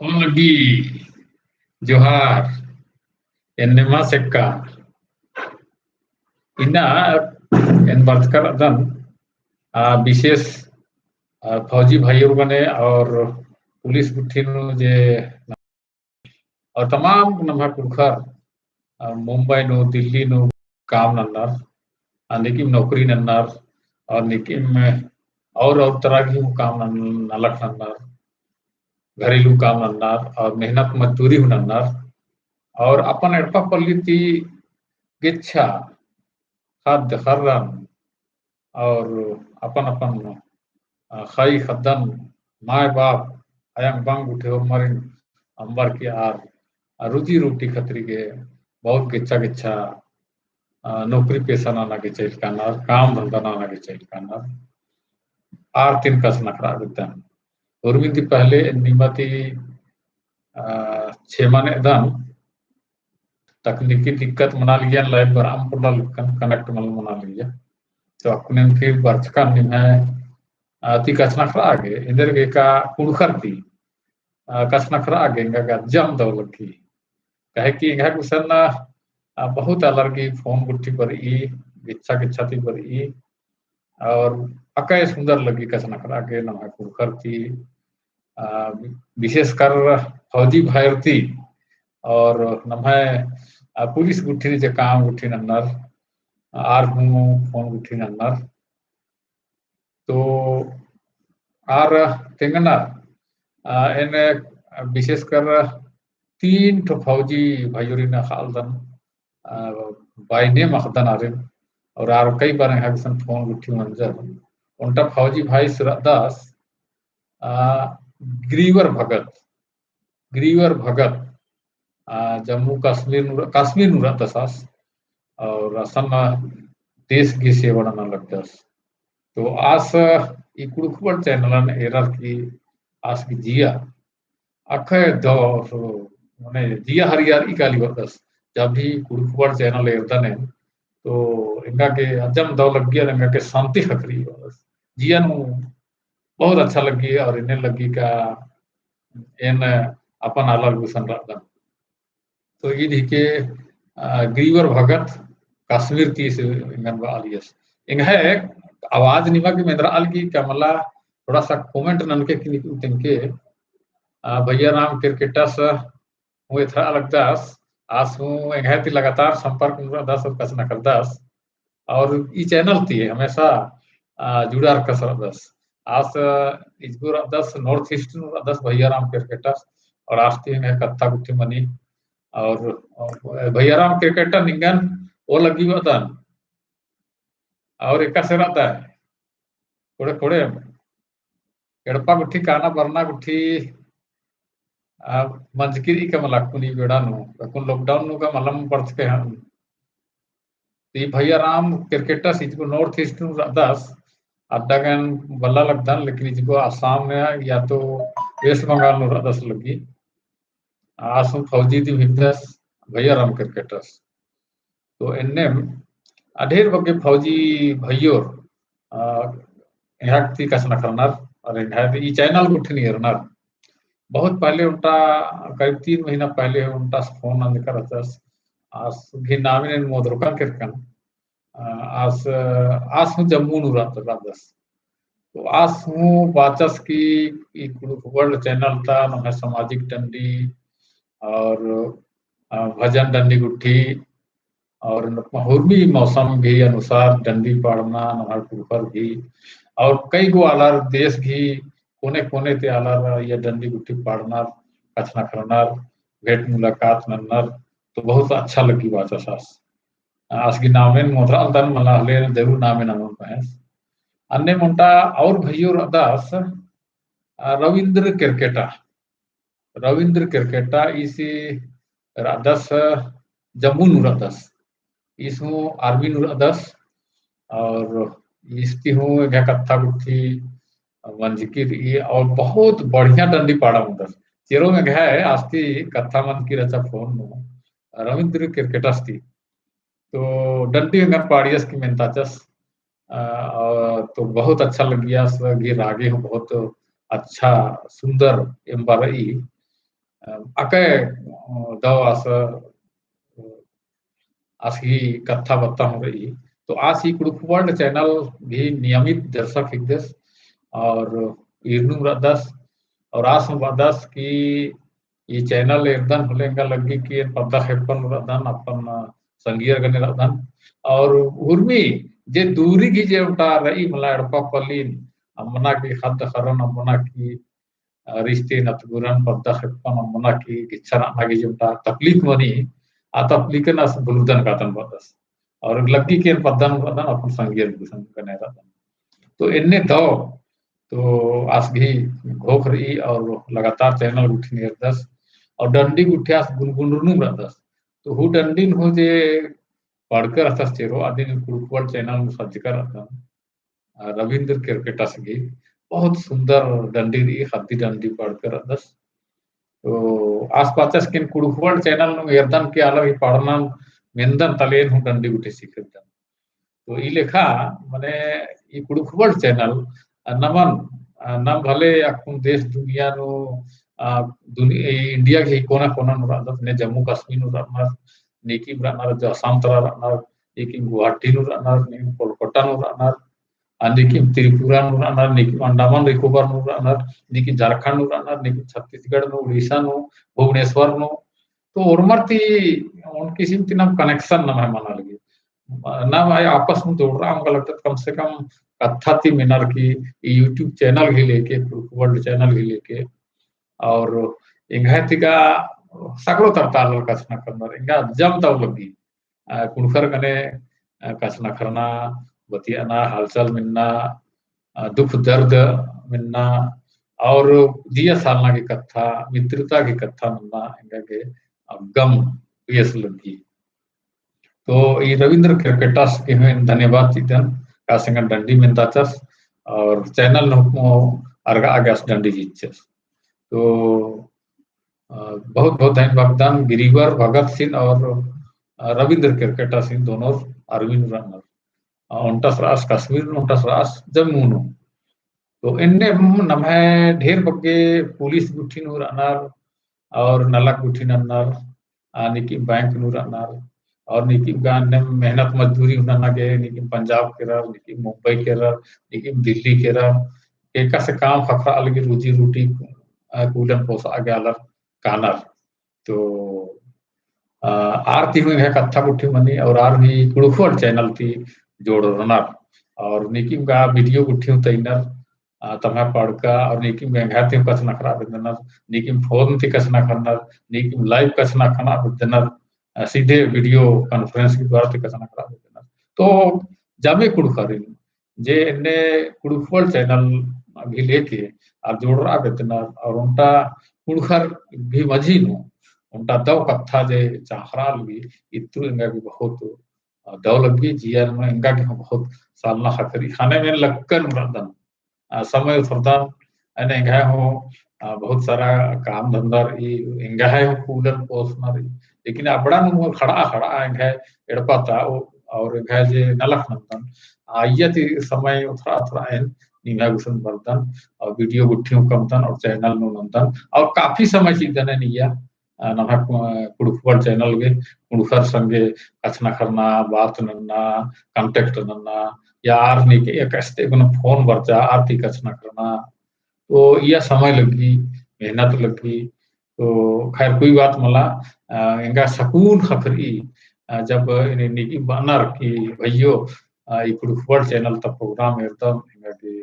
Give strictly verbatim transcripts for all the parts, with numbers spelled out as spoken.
ओन लगी जोहार, एन्नेम सेक्का। इन्ना एन बरचका रअदन, आ, विशेष, आ, फौजी भाईयोर गने और पुलिस गुट्ठी नू जे और तमाम नम्है कुँड़ुख़र, आ, मुंबई नू, दिल्ली नू काम नन्नर, आ, निकिम नौकरी नन्नर, और निकिम और, और तरह की काम नन-, नलख नन्नर, घरेलू काम नन्नर, और मेहनत मजदूरी हूँ नन्नर, और अपन एड़पा पल्ली ती गेच्छा, ख़द्द ख़र्रन, और अपन अपन, अ, ख़ई ख़द्दन, माय बाप, अयंग बंग गुट्ठी होरमारिन अम्बर की आर, अ, रोजी रोटी खतरी गे बहुत गेच्छा गेच्छा, अ, नौकरी पेशा नना गे चइल कानर, काम धंधा नना गे चइल कानर। आर तिन कछनखरआ बेद्दन। उर्मिन ती पहले निमा ती, अ, छेमा नेदन, तकनीकी दिक्कत मना लगिया, live बरआ पोल्ला लक्कन, connect मल मना लगिया। तो अक्कुन एन फिर बरचकन निम्है, आ, ती कछनखरआ गे, एन्देरगे का कुँड़ुख़र ती, आ, कछनखरआ गे एंगा गा अज्जम दव लग्गी। काहे कि एंगा गुसन, आ, बहुत आलर गी फोन गुट्ठी बरई, गेच्छा गेच्छा ती बरई, और अकय सुंदर लग्गी कछनखरआ गे नम्है कुँड़ुख़र ती, आ, विशेषकर फौजी भाईर ती और नम्है, आ, पुलिस गुट्ठी जे काम गुट्ठी नन्नर, आर हूँ फोन गुट्ठी नन्नर। तो आर तेंगनर, आ, एन विशेषकर तीन ठो फौजी भाईयोरिन अख़ालदन, आ, by name अख़दन आरिन, और आर कई बार एंगा गुसन फोन गुट्ठी मंजर। ओन्टा फौजी भाईस रअदस, आ, ग्रीवर भगत, ग्रीवर भगत, आ, जम्मू कश्मीर नू, कश्मीर नू रअदस आस, और असन देश गही सेवा नना लगदस। तो आस ई कुँड़ुख़ World channel न एरर की आस गही जिया अखय दव, सो, मने जिया हरियारई काली बअदस। जब भी कुँड़ुख़ World channel एरदन एन, तो एंगा गे अज्जम दव लग्गी और एंगा गे शांति ख़क्खरी बअदस। जिया नू बहुत अच्छा लग्गी और एन्ने लग्गी का एन अपन आलर गुसन रअदन। तो ईद हिके, आ, ग्रीवर भगत कश्मीर ती से एंगन बआलियस। एंग्है आवाज निमा गे मेंदरआ लगी का मला थोड़ा सा comment ननके की निकलू तेंगके, आ, भैया राम केरकेट्टास हूँ एथरआ लगदस, आस हूँ एंग्है ती लगातार संपर्क नू रअदस और कछनखरदस। और ई channel ती हमेशा, आ, जुड़ारकस रअदस। आस इजगो रअदस North East नू रअदस भैया राम केरकेट्टास और आस ती एंग्है कत्था गुट्ठी मनी और, और भैया राम केरकेट्टा निंगन ओ लग्गी बअदन और एकासे रअदय कोड़े कोड़े एड़पा गुट्ठी काना बरना गुट्ठी, आ, मंजकी रई का मला अक्कुन ई बेड़ा नू, अक्कुन lockdown नू का मलम बरचकय हन। तो ई भैया राम केरकेट्टास इजगो North East नू रअदस, अड्डा गन बल्ला लगदन, लेकिन इजगो आसाम नू या तो West Bengal नू रअदस लग्गी। आस हूँ फौजी दिम हिकदस, भैया राम केरकेट्टास। तो एन्नेम अढेर बग्गे फौजी भैयोर, आ, एंग्है ती कछनखरनर, और एंग्है ई channel गुट्ठिन एरनर। बहुत पहले ओन्टा, करीब तीन महीना पहले ओन्टा फोन नंजका रहचस। आस गही नामे एन मोदरकन केरकन। आ, आस, आस हूँ जम्मू नू रअदस। तो आस हूँ बाचस की ई कुँड़ुख़ World channel ता नम्है सामाजिक डंडी और, आ, भजन डंडी गुट्ठी और हुर्मी मौसम गही अनुसार डंडी पाड़ना नम्है कुँड़ुख़र गही और कई गो आलर देश गही कोने कोने ती आलर या डंडी गुट्ठी पाड़नर, कछनखरनर, भेंट मुलाकात नन्नर, तो बहुत अच्छा लग्गी बाचस आस। आस गही नामे एन मोदरआलदन मला हले जरूर नामे एन अमन पहेंस। अन्नेम ओन्टा और भैयो रअदस, आ, रविंद्र केरकेट्टा। रविंद्र केरकेट्टा ईस रअदस जम्मू नू रअदस। ईस हूँ army नू रअदस और ईस ती हूँ एंग्है कत्था गुट्ठी मंजकी रई और बहुत बढ़िया डंडी पाड़ा ओंगदस। चेरो एंग्है आस ती कत्था मंजकी रहचा फोन नू रविंद्र केरकेट्टास ती। तो डंडी एंगन पाड़ियस की मेन्ताचस, अ, और तो बहुत अच्छा लग्गियस, गही रागे हूँ बहुत अच्छा सुंदर एम्बा रई। अ, अकय, अ, दव आस, अ, आस गही कत्था बत्ता हूँ रई। तो आस ई कुँड़ुख़ World channel गही नियमित दर्शक हिकदस और ईरनुम रअदस और आस हूँ बअदस कि ई channel एरदन होले एंगा लग्गी कि एन पद्दा खेप्पन रअदन, अपन संगियर गने रअदन। और उर्मी जे दूरी गही जे ओन्टा रई मला एड़पा पल्लिन, अम्बना की ख़द्द ख़र्रन, अम्बना की अ, रिश्ते नतगुरन पद्दा खेप्पन अम्बना की गिच्छा रअना गे जे ओन्टा तकलीफ मनी, आ तकलीफन आस भुलुरदन कादन बअदस। और लग्गी कि एन पद्दा नू रअदन, अपन संगियर गुसन गने रअदन। तो एन्ने दव, तो आस गही घोख रई और लगातार channel गुट्ठिन एरदस। और डंडी गुट्ठी आस गुनगुनरनुम रअदस। तो हूँ डंडिन हूँ जे पढ़कर रहचस चेरो, अदिन कुँड़ुख़ World channel नू सज्जकर रअदन। अ, रविंद्र केरकेट्टास गही बहुत सुंदर डंडी रई, ख़द्दी डंडी पढ़कर रअदस। तो आस बाचस कि एन कुँड़ुख़ World channel नू एरदन कि आलर ही पढ़नन मेन्दन तले एन हूँ डंडी गुट्ठी सिखिरदन। तो ई लेखा मने ई कुँड़ुख़ World channel, अ, नमन, अ, नम भले अक्कुन देश दुनिया नू, अ, दुनि-, ई इंडिया गही कोना कोना नू रअदत, ने जम्मू कश्मीर नू रअनर, नीकिम रअनर जो असम तरा रअनर, नीकिम गुवाहाटी नू रअनर, नीकिम कोलकाता नू रअनर, आ, नीकिम त्रिपुरा नू रअनर, नीकिम अंडमान निकोबार नू रअनर, नीकिम झारखंड नू रअनर, नीकिम छत्तीसगढ़ नू, उड़ीसा नू, भुवनेश्वर नू। तो ओर्मर ती ओन किसिम ती नम connection नम्है मना लगी। नम्है आपस में जोड़रआ एंगा लगदत, कम से कम कत्था ती मेनर की YouTube channel ही लेके, कुँड़ुख़ World channel ही लेके, और एंग्है ती गा सगरो तरता आलर कछनखरनर, एंगा जम दव लग्गी। अ, कुँड़ुख़र गने, अ, कछनखरना, बतियाना, हालचाल मेन्ना, अ, दुख दर्द मेन्ना, और जिया सालना की कत्था, मित्रता की कत्था मेन्ना, एंगा गे, अ, गम बेस लग्गी। तो ई रविंद्र केरकेट्टास गे हूँ एन धन्यवाद चिअदन, का से एंगन डंडी मेन्दाचस, और channel नू हूँ अरगआ गे आस डंडी चिच्चस। तो, अ, बहुत बहुत धन्यवाद बअदन गिरिवर भगतसिन और, अ, रविंद्र केरकेट्टासिन दोनों आर्मी नू रअनर। अ, ओन्टस रअस कश्मीर नू, ओन्टस रअस जम्मू नू। तो एन्ने नम्है ढेर बग्गे पुलिस गुट्ठी नू रअनर और नलख गुट्ठी नन्नर, आ, नीकिम बैंक नू रअनर, और नीकिम गा एन्ने मेहनत मजदूरी हूँ नन्ना गे, नीकिम पंजाब केरर, नीकिम मुंबई केरर, नीकिम दिल्ली केरर, एकासे काम ख़क्खरआ लगी रोजी रोटी, आ, कुलन पोसआ गे आलर कानर। तो, आ, आर ती हूँ एंग्है कत्था गुट्ठी मनी और आर हूँ ई कुँड़ुख़ World channel ती जोड़रनर और नीकिम गा video गुट्ठी हूँ तइनर, आ, तम्है पड़का और नीकिम गा एंग्है ती हूँ कछनखरआ बेद्दनर, नीकिम phone ती कछनखरनर, नीकिम live कछनखरआ बेद्दनर, आ, सीधे video conference के द्वारा ती कछनखरआ बेद्दनर। तो जामे कुँड़ुख़रिन जे एन्ने कुँड़ुख़ World channel भी लेके आर जोड़रआ बेद्दनर और ओन्टा कुँड़ुख़र भी मझी नू ओन्टा दव कत्था जे चाँख़रआ लगी इत्रु एंगा भी बहुत दव लग्गी। जिया नू एंगा गे हूँ बहुत सालना ख़क्खरई, ख़ने में लक्कन रअदन, आ, समय उथरदन, एन्ने एंग्है हूँ, आ, बहुत सारा काम धंधा रई, एंग्है हूँ कुलन पोसना रई, लेकिन अबड़ा नू ख़ड़आ ख़ड़आ एंग्है एड़पा ता, और एंग्है जे नलख नन्दन, आ, इया ती समय उथरआ उथरआ एन निम्है गुसन बरदन, और video गुट्ठी हूँ कमदन और channel नू नन्दन, और काफी समय चिअदन एन इया, आ, नम्है कु-, कुँड़ुख़ World channel गे कुँड़ुख़र संगे कछनखरना, बात नन्ना, contact नन्ना, या आर नीके या कस्ते गुना phone बरचा, आर ती कछनखरना। तो इया समय लग्गी, मेहनत लग्गी। तो खैर कोई बात मला, आ, एंगा सकून ख़क्खरई, आ, जब एन्ने नीकिम बअनर कि भइयो, आ, ई कुँड़ुख़ World channel ता program एरदम, एंगा गे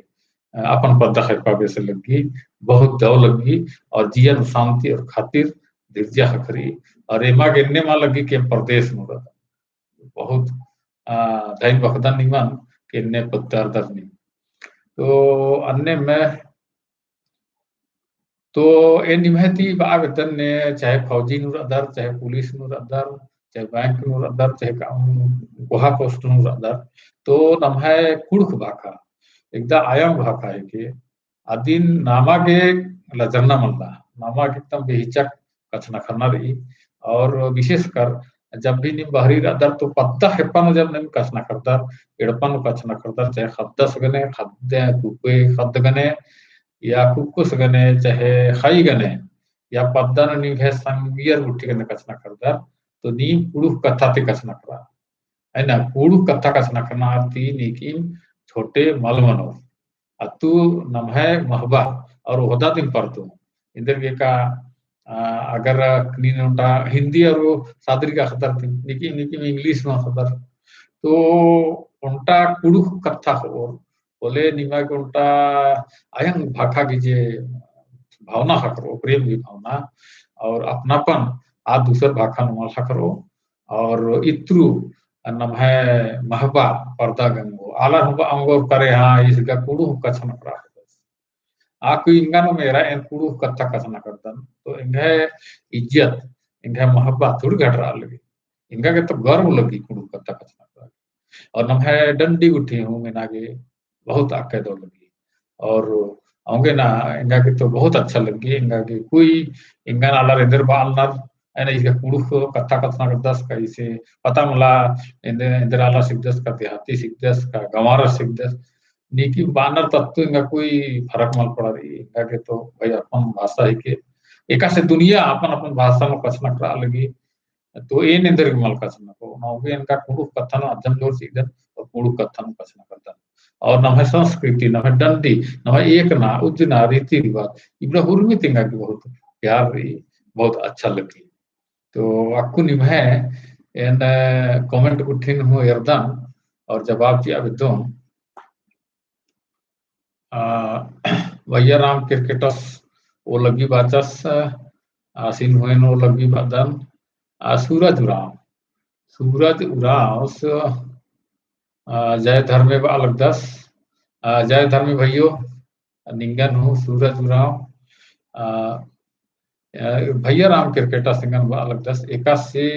अ, अपन पद्दा खेप्पा बेसे लग्गी, बहुत दव लग्गी, और जिया नू शांति और खातिर धीरजा ख़क्खरई, और एमा गे एन्ने मा लग्गी कि एम परदेस नू रअदम। बहुत, अ, धइन बअदन निमन कि एन्ने पद्दा रअदर नीम। तो अन्ने में तो एन निम्है ती बआ बेद्दन ने, चाहे फौजी नू रअदर, चाहे पुलिस नू रअदर, चाहे बैंक नू रअदर, चाहे का-, कोहा post नू रअदर, तो नम्है कुँड़ुख़ भाखा, एकदा आयंग भाखा हेके, अदिन नामा गे लजरना मल्ला, नामा गे एकदम बेहिचक कछनखरना रई, और विशेषकर जब भी नीम बहरी रअदर तो पद्दा खेप्पा नू जब नीम कछनखरदर, एड़पा नू कछनखरदर, चाहे ख़द्दस गने, ख़द्द, कुक्कोय ख़द्द गने, या कुक्कोस गने, चाहे ख़ई गने, या पद्दा नू निंग्है संगियर गुट्ठी गने कछनखरदर, तो नीम कुँड़ुख़ कत्था ती कछनखरआ। है ना, कुँड़ुख़ कत्था कछनखरना ती नीकिम छोटे मल मनोर। अत्तु नम्है महबा और ओहदा दिम परदोम। एन्देरगे का, आ, अगर नीन ओन्टा हिंदी और सादरी का खतर ती, नीकिम, नीकिम English मा खतर। तो ओन्टा कुँड़ुख़ कत्था होओर, होले निमा गे ओन्टा अयंग भाखा गही जे भावना ख़क्खरओ, प्रेम गही भावना और अपनापन, आ दूसर भाखा नू मल ख़क्खरओ। और इत्रु नम्है महबा परदा गे ओंगो, आलर हूँ बआ ओंगोर करे, हाँ, ईस गा कुँड़ुख़ कछनखरआ। अक्कु एंगा नू मेरा एन कुँड़ुख़ कत्था कछनखरदन, तो एंग्है इज्जत, एंग्है महबा थोड़ी घटरआ लगी। एंगा गे तो गर्व लगी कुँड़ुख़ कत्था कछनखरआ। और नम्है डंडी गुट्ठी हूँ मेना गे बहुत अक्कय दव लगी। और औंगे ना एंगा गे तो बहुत अच्छा लगी, एंगा गे कोई एंगन आलर एन्देर बआलनर, है ना, ईस गा कुँड़ुख़ कत्था कछनखरदस का, ईसे पता मला एन्देर, एन्देर आलर हिकदस का, देहाती हिकदस का, गंवारस हिकदस। नीकिम बअनर ता अत्तु एंगा कोई फरक मल पड़ा रई, एंगा गे तो भाई अपन भाषा हिके। एकासे दुनिया अपन अपन भाषा नू कछनखरआ लगी। तो एन एन्देर गे मल कछनखरओ, नौगे एन का कुँड़ुख़ कत्था नू अज्जम जोर चिअदन और कुँड़ुख़ कत्था नू कछनखरदन। और नम्है संस्कृति, नम्है डंडी, नम्है एकना, उज्जना, रीति रिवाज, इबड़ा हुरमी ती एंगा गे बहुत प्यार रई, बहुत अच्छा लगी। तो अक्कु निम्है एन comment गुट्ठिन हूँ एरदन और जवाब चिआ बेद्दोन। आ, भैया राम केरकेटस ओ लग्गी बाचस, आसिन हूँ एन ओ लग्गी बअदन, आ, सूरज उराँव, सूरज उराँवस, आ, जय धर्मे बआ लगदस, आ, जय धर्मे भैयो, निंगन हूँ सूरज उराँव, आ, आ, भैया राम केरकेटस निंगन बआ लगदस, एकासे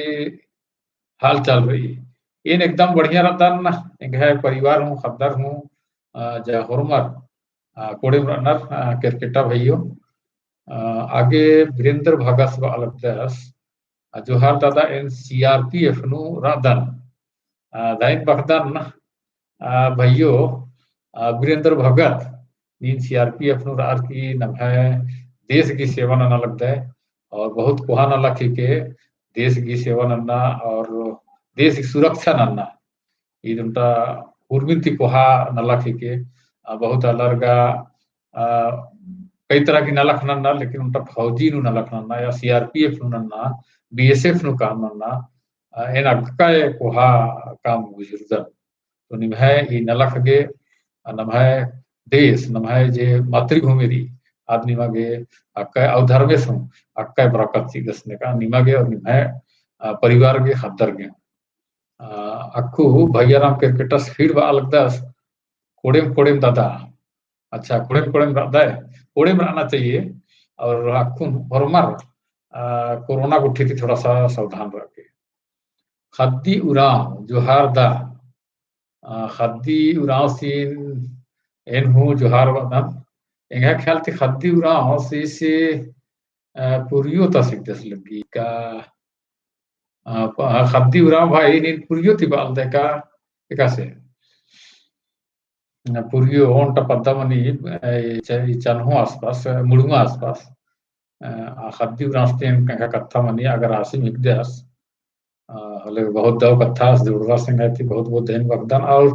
हाल चाल रई। एन एकदम बढ़िया रअदन, एंग्है परिवार हूँ, ख़द्दर हूँ, अ, जा होरमर, अ, कोड़ेम रअनर, अ, केरकेटा भैयो। अ, आगे वीरेंद्र भगतस बआ लगदस, अ, जोहार दादा, एन CRPF नू रअदन। अ, धैन बखदन, अ, भैयो, अ, वीरेंद्र भगत, नीन CRPF नू रअर की नम्है देश गही सेवा नना लगदय, और बहुत कोहा नलख हिके देश गही सेवा नन्ना और देश गही सुरक्षा नन्ना। ईद ओन्टा उर्मिन ती कोहा नलख हिके, अ, बहुत आलर गा, अ, कई तरह की नलख नन्ना, लेकिन ओन्टा फौजी नू नलख नन्ना या CRPF नू नन्ना, BSF नू काम नन्ना, अ, एन अक्कय कोहा काम गुजरदन। तो निम्है ई नलख गे, अ, नम्है देश, नम्है जे मातृभूमि रई, आद निमा गे अक्कय अउ धर्मेस हूँ अक्कय बरकत चिअदस नेका निमा गे और निम्है, अ, परिवार गे ख़द्दर गे। अ, अक्कु भैया राम केरकेटस फिर बआ लगदस, कोड़ेम कोड़ेम दादा। अच्छा, कोड़ेम कोड़ेम रअदय, कोड़ेम रअना चाहिए। और अक्कुन होरमर, अ, कोरोना गुट्ठी ती थोड़ा सा सावधान रअके। ख़द्दी उराँव, जोहार दा। अ, ख़द्दी उराँवसिन एन हूँ जोहार बअदन। एंग्है ख्याल ती ख़द्दी उराँवस ईस, अ, पुरियो ता हिकदस लग्गी का। अ, प-, ख़द्दी उराँव भाई नीन पुरियो ती बआलदय का, एकासे। अ, पुरियो ओन्टा पद्दा मनी, अ, च-, चन्हो आसपास, अ, मुड़मा आसपास। अ, आ ख़द्दी उराँवस ती एन एंग्है कत्था मनी अगर आसिम हिकदस, अ, होले बहुत दव कत्थास जुड़रस एंग्है ती बहुत बहुत धैन बअदन और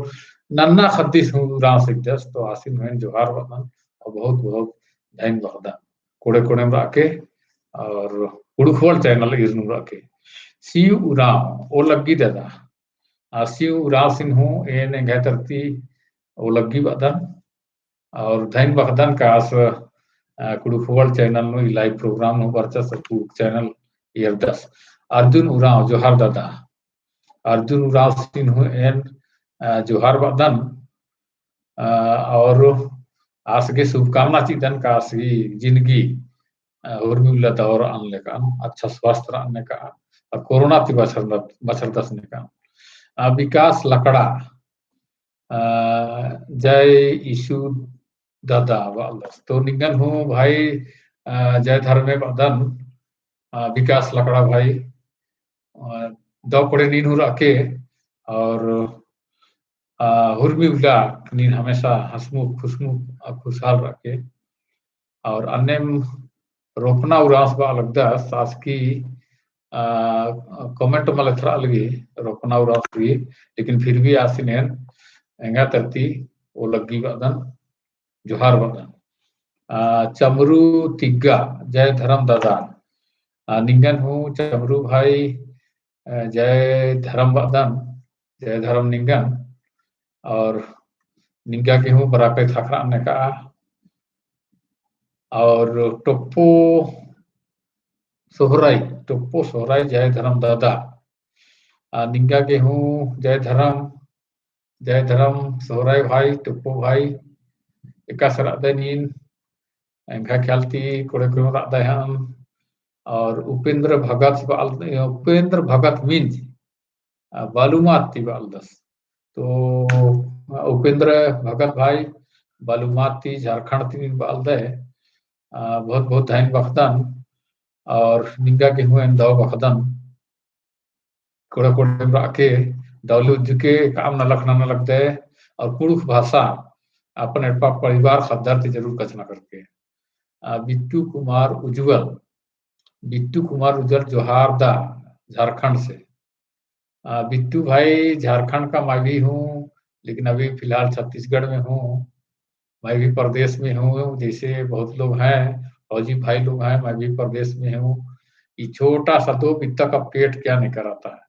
नन्ना ख़द्दी उराँवस हिकदस तो आसिन हूँ एन जोहार बअदन और बहुत बहुत धैन बअदन। कोड़े कोड़ेम रअके और कुँड़ुख़ World channel ईर नू रअके। सिउ उराँव ओ लग्गी दादा। आ, सिउ उराँवसिन हूँ एन एंग्है तरती ओ लग्गी बअदन। और धैन बअदन का आस, अ, कुँड़ुख़ World channel नू ई live program नू बरचस, कुँड़ुख़ channel एरदस। अर्जुन उराँव, जोहार दादा। अर्जुन उराँवसिन हूँ एन, अ, जोहार बअदन। अ, और आस गे शुभकामना चिअदन का आस गही जिनगी, अ, उर्मी उल्ला दव रअन लेकन, अच्छा स्वस्थ रअन नेका, और कोरोना ती बछरदस नेका। अ, विकास लकड़ा, अ, जय यीशु दादा बअदस। तो निंगन हूँ भाई, अ, जय धर्मे बअदन, अ, विकास लकड़ा भाई, अ, दव कोड़े नीन हूँ रअके, और, अ, उर्मी उल्ला नीन हमेशा हँसमुख, खुशमुख, अ, खुशहाल रअके। और अन्नेम रोपना उराँवस बआ लगदस, आस की, आ, comment मल एथरआ लगी, रोपना उराँवस की, लेकिन फिर भी आसिन एन एंगा तरती ओलग्गी बअदन, जोहार बअदन। आ, चमरू तिग्गा, जय धरम दादा। आ, निंगन हूँ चमरू भाई, अ, जय धरम बअदन, जय धरम निंगन, और निंगा गे हूँ बराकय थाखरा अन्ने का, और टोप्पो सोहराई, टोप्पो सोहराई जय धरम दादा, अ, निंगा गे हूँ जय धरम, जय धरम सोहराई भाई, टोप्पो भाई, एकासे रअदय नीन, एंग्है ख्याल ती कोड़े कोड़े रअदय हन, और उपेंद्र भगत बअल-, उपेंद्र भगत मिंज, अ, बालूमाथ ती बअलदस। तो, अ, उपेंद्र भगत भाई, बालूमाथ ती झारखंड ती नीन बअलदय, अ, बहुत बहुत धैन बअदन, और निंगा गे हूँ एन दव बअदन। कोड़े कोड़े रअके दव ले उज्जके काम नलख नना लगदय, और कुँड़ुख़ भाषा अपन एड़पा परिवार ख़द्दर ती जरूर कछनखरके। आ, बिट्टू कुमार उज्जवल, बिट्टू कुमार उज्जवल जोहार दा झारखंड से। आ, बिट्टू भाई झारखंड का मैं भी हूँ, लेकिन अभी फिलहाल छत्तीसगढ़ में हूँ। मैं भी प्रदेश में हूँ, जैसे बहुत लोग हैं, फौजी भाई लोग हैं, मैं भी प्रदेश में हूँ। ये छोटा सा दो बित्ता का पेट क्या नहीं कराता है।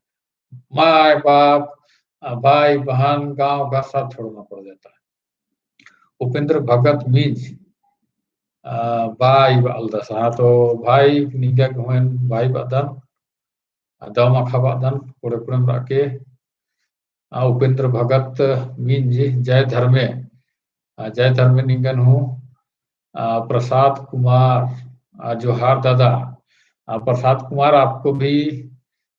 माय बाप, अ, भाई बहन, गाँव घर सब छोड़ना पड़ जाता है। उपेंद्र भगत मिंज, अ, भाई बअलदस, हाँ, तो भाई निंगा गे हूँ एन भाई बअदन, अ, दव माखा बअदन, कोड़े कोड़ेम रअके। आ, उपेंद्र भगत मिंज, जय धर्मे, आ, जय धर्मे निंगन हूँ। आ, प्रसाद कुमार, आ, जोहार दादा। आ, प्रसाद कुमार, आपको भी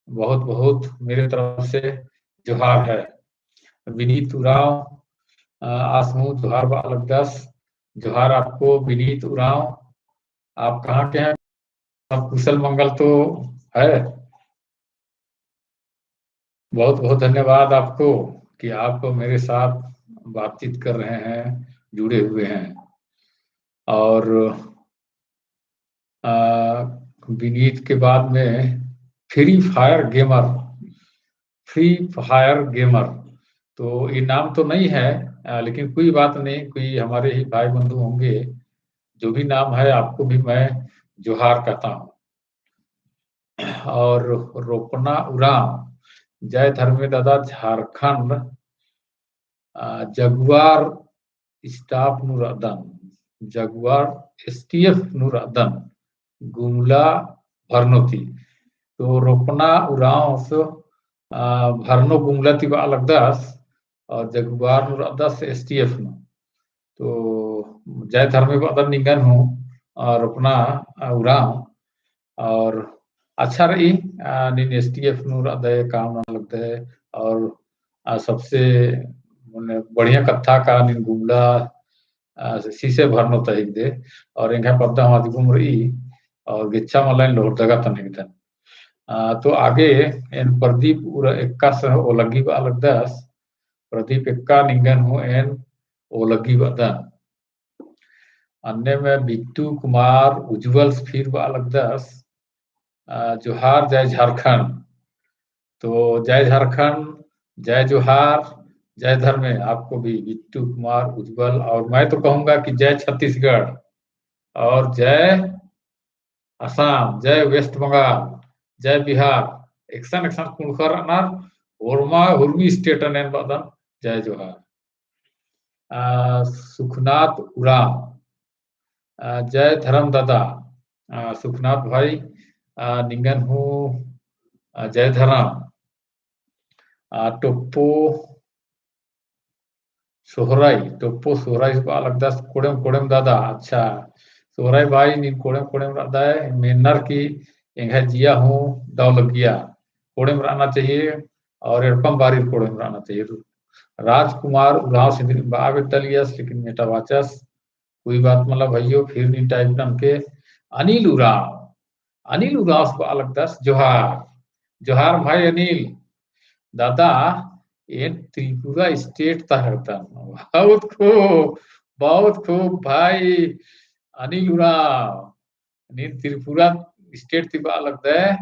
बहुत बहुत मेरे तरफ से जोहार है। विनीत उराँव, आ, आस हूँ जोहार बआ लगदस। जोहार आपको विनीत उराँव, आप कहाँ के हैं? सब कुशल मंगल तो है? बहुत बहुत धन्यवाद आपको कि आप मेरे साथ बातचीत कर रहे हैं, जुड़े हुए हैं। और, आ, विनीत के बाद में Free Fire Gamer, Free Fire Gamer, तो ये नाम तो नहीं है, आ, लेकिन कोई बात नहीं, कोई हमारे ही भाई बंधु होंगे, जो भी नाम है, आपको भी मैं जोहार कहता हूँ। और रोपना उराँव, जय धर्मे दादा, झारखंड, आ, जगुआर staff नू रअदन, जगुआर S T F नू रअदन, गुमला भरनो ती। तो रोपना उराँवस, आ, भरनो गुमला ती बआ लगदस, और जगुआर नू रअदस S T F नू। तो जय धर्मे बअदन निंगन हूँ, आ, रोपना, आ, उराँव। और अच्छा रई, आ, नीन S T F नू रअदय, काम नना लगदय, और, आ, सबसे मने बढ़िया कत्था का नीन गुमला, आ, सीसे भरनो ता हिकदय, और एंग्है पद्दा हूँ अदगुम रई, और गेच्छा मला एन लोहरदगा तन हिकदन। आ, तो आगे एन प्रदीप उर-, एक्कास ओलग्गी बआ लगदस, प्रदीप एक्का निंगन हूँ एन ओलग्गी बअदन। अन्नेम बिट्टू कुमार उज्जवल फिर बआ लगदस, अ, जोहार जय झारखंड। तो जय झारखंड, जय जोहार, जय धर्मे आपको भी बिट्टू कुमार उज्जवल, और मैं तो कहूँगा कि जय छत्तीसगढ़ और जय असम, जय वेस्ट बंगाल, जय बिहार, एकसन एकसन कुँड़ुख़र रअनर, होरमा होरमी state नू एन बअदन, जय जोहार। आ, सुखनाथ उराँव, आ, जय धरम दादा, आ, सुखनाथ भाई, आ, निंगन हूँ, आ, जय धरम। आ, टोप्पो सोहराई, टोप्पो सोहराई बआ लगदस कोड़ेम, कोड़ेम दादा, अच्छा। सोहराई भाई, नीन कोड़ेम, कोड़ेम रअदय, मेनर की एंग्है जिया हूँ दव लग्गिया। कोड़ेम रअना चाहिए और एड़पम बारी कोड़ेम रअना चाहिए। राजकुमार उराँव सिंदरी बआ बेद्दलियस, लेकिन मेटा बाचस, कोई बात मला भइयो, फिर नीन type ननके। अनिल उराँव, अनिल उराँवस बआ लगदस जोहार। जोहार भाई अनिल। दादा, एन त्रिपुरा state ता हेलदन। बहुत खूब, बहुत खूब भाई अनिल उराँव। नीन त्रिपुरा state ती बआ लगदय,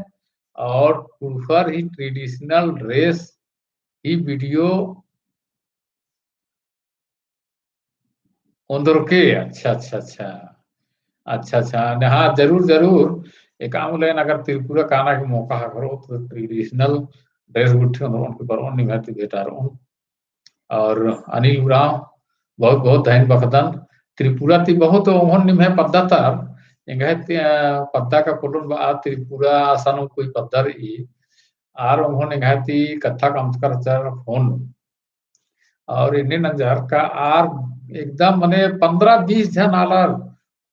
और कुँड़ुख़र ही traditional dress ही video ओन्दरके। अच्छा, अच्छा, अच्छा। अच्छा, अच्छा। ने, हाँ, जरूर, जरूर। एकाम लेन अगर त्रिपुरा काना के मौका हकरो, तो traditional dress गुट्ठी ओन्दरओन के बरओन निम्है ती भेंटारओन। और अनिल उराँव, बहुत, बहुत धइन बअदन। त्रिपुरा ती बहुत ओन्हन निम्है पद्दा तर, एंग्है ती, अ, पद्दा का पोल्लोन बआ त्रिपुरा असन कोई पद्दा रई। आर ओन्हन एंग्है ती कत्था कमचकर रहचर phone। और इन्ने नंजर का आर एकदम मने पन्द्रह बीस झन आलर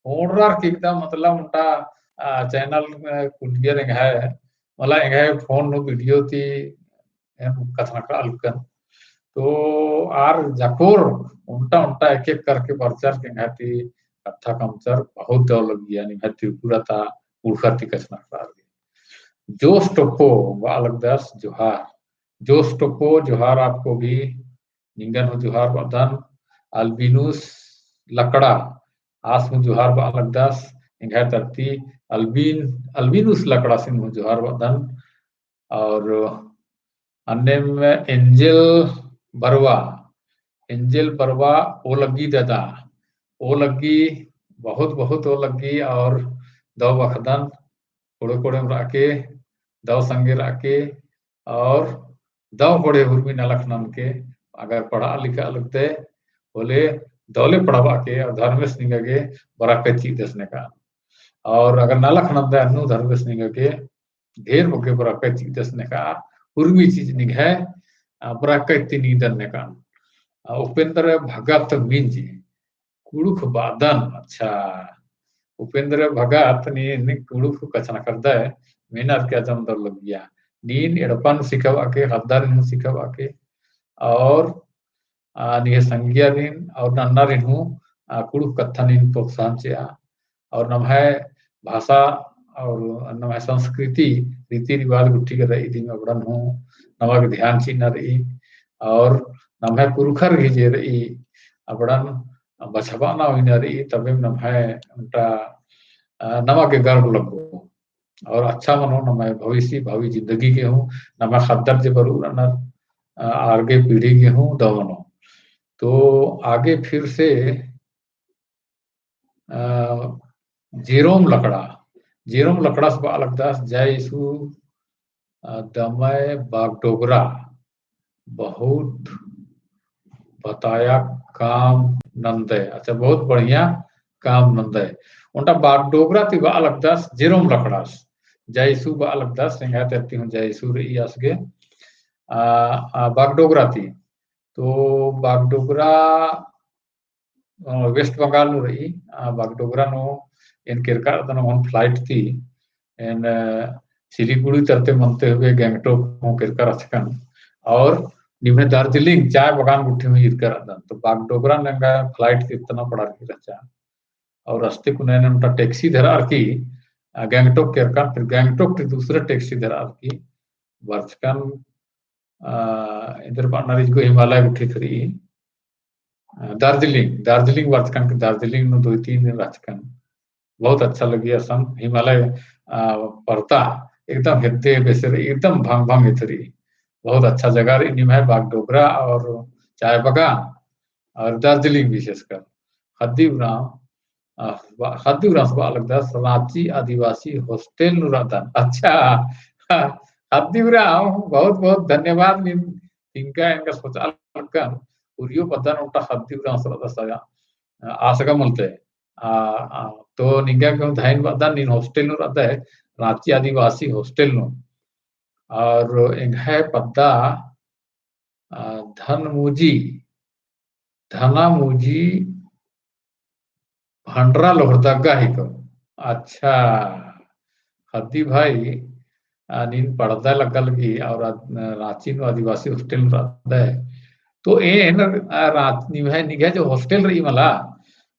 ओड़रर की एकदम मतलब ओन्टा, आ, channel, आ, कुटियर एंग्है, मला एंग्है phone नू video ती एम कछनखरआ लगदन। तो आर जकोर ओन्टा ओन्टा एक एक करके बरचर के एंग्है ती कत्था कमचर बहुत दव लग्गिया, निम्है त्रिपुरा ता कुँड़ुख़र ती कछनखरआ लग्गी। जोस टोप्पो बआ लगदस जोहार। जोस टोप्पो, जोहार आपको भी। निंगन हूँ जोहार बअदन। अल्बिनुस लकड़ा, आस हूँ जोहार बआ लगदस। एंग्है तरती अल्बिन, अल्बिनुस लकड़ासिन हूँ जोहार बअदन। और अन्नेम एंजेल बरवा, एंजेल बरवा ओ लग्गी दादा, ओ लग्गी, बहुत बहुत ओ लग्गी। और दव बअदन, कोड़े कोड़े रअके, दव संगे रअके, और दव कोड़े उर्मी नलख ननके, अगर पढ़आ लिखआ लगदय, होले दव ले पढ़बआ के, और धर्मेस निंगा गे बरकत चिअदस नेका। और अगर नलख नन्दय अन्नु धर्मेस निंगा गे, ढेर बग्गे बरकत चिअदस नेका, उर्मी चीज निंग्है, आ, बरकत ती नीदन नेका। आ, उपेंद्र भगत मिंज, कुँड़ुख़ बअदन, अच्छा। उपेंद्र भगत नीन कुँड़ुख़ कछनखरदय, मेनर के अजम दव लग्गिया। नीन एड़पन सिखाबआ के, ख़द्दारिन हूँ सिखाबआ के, और, आ, निंग्है संगियारिन और नन्नारिन हूँ, आ, कुँड़ुख़ कत्था नीन प्रोत्साहन चिआ। और नम्है भाषा और नम्है संस्कृति, रीति रिवाज गुट्ठी गे रई दिम अबड़न हूँ नमा गे ध्यान चिअना रई। और नम्है पुरखर गही जे रई अबड़न बछाबअना उइना रई, तबेम नम्है ओन्टा, अ, नमा गे गर्व लग्गो। और अच्छा मनो नम्है भविष्य, भावी जिंदगी गे हूँ, नम्है ख़द्दर जे बरओर रअनर, अ, आर गे पीढ़ी गे हूँ दव मनो। तो आगे फिर से अ, जेरोम लकड़ा, जेरोम लकड़ास बआ लगदस, जय यीशु, अ, दमय बागडोगरा, बहुत बताया काम नंदय। अच्छा, बहुत बढ़िया काम नंदय। ओन्टा बागडोगरा ती बआ लगदस, जेरोम लकड़ास, जय यीशु बआ लगदस, एंग्है तरती हूँ जय यीशु रई आस गे, अ, अ, बागडोगरा ती। तो बागडोगरा अ, वेस्ट बंगाल नू रई, अ, बागडोगरा नू एन केरका रअदन ओन flight ती, एन, अ, सिलीगुड़ी तरते मनते हुए गैंगटोक हूँ केरका रहचकन, और निम्है दार्जिलिंग चाय बगान गुट्ठी हूँ ईरका रअदन। तो बागडोगरा नू एंगा flight ती इतना पड़ा रई रहचा, और रस्ते कुना एन ओन्टा taxi धरअर की, अ, गैंगटोक केरकन, फिर गैंगटोक ती दूसरा taxi धरअर की बरचकन, अ, इधर बअनर इजगो हिमालय गुट्ठी ती रई, अ, दार्जिलिंग, दार्जिलिंग बरचकन के दार्जिलिंग नू दो तीन दिन रहचकन। बहुत अच्छा लग्गी असन हिमालय, अ, परता एकदम हेद्दे बेसे रई, एकदम भंग भंग एथरी। बहुत अच्छा जगह रई निम्है बागडोगरा और चाय बगान और दार्जिलिंग विशेषकर। ख़द्दी उराँव, अ, बा-, ख़द्दी उराँवस बआ लगदस राँची आदिवासी hostel नू रअदन। अच्छा, ख़द्दी उराँव, बहुत बहुत धन्यवाद नीन तिंका एंगा सोचआ लगकन, उरियो पद्दा नू ओन्टा ख़द्दी उराँवस रअदस, अ, आस गा मलदय। अ, अ, तो निंगा गे हूँ धइन बअदन, नीन hostel नू रअदय, राँची आदिवासी hostel नू। और एंग्है पद्दा, अ, धनमुजी, धनामुजी भंडरा लोहरदगा हिको। अच्छा, ख़द्दी भाई, अ, नीन पड़दय लग्गा लगी और अ, राँची नू आदिवासी hostel नू रअदय। तो एन, अ, राँच-, निम्है, निंग्है जो hostel रई मला,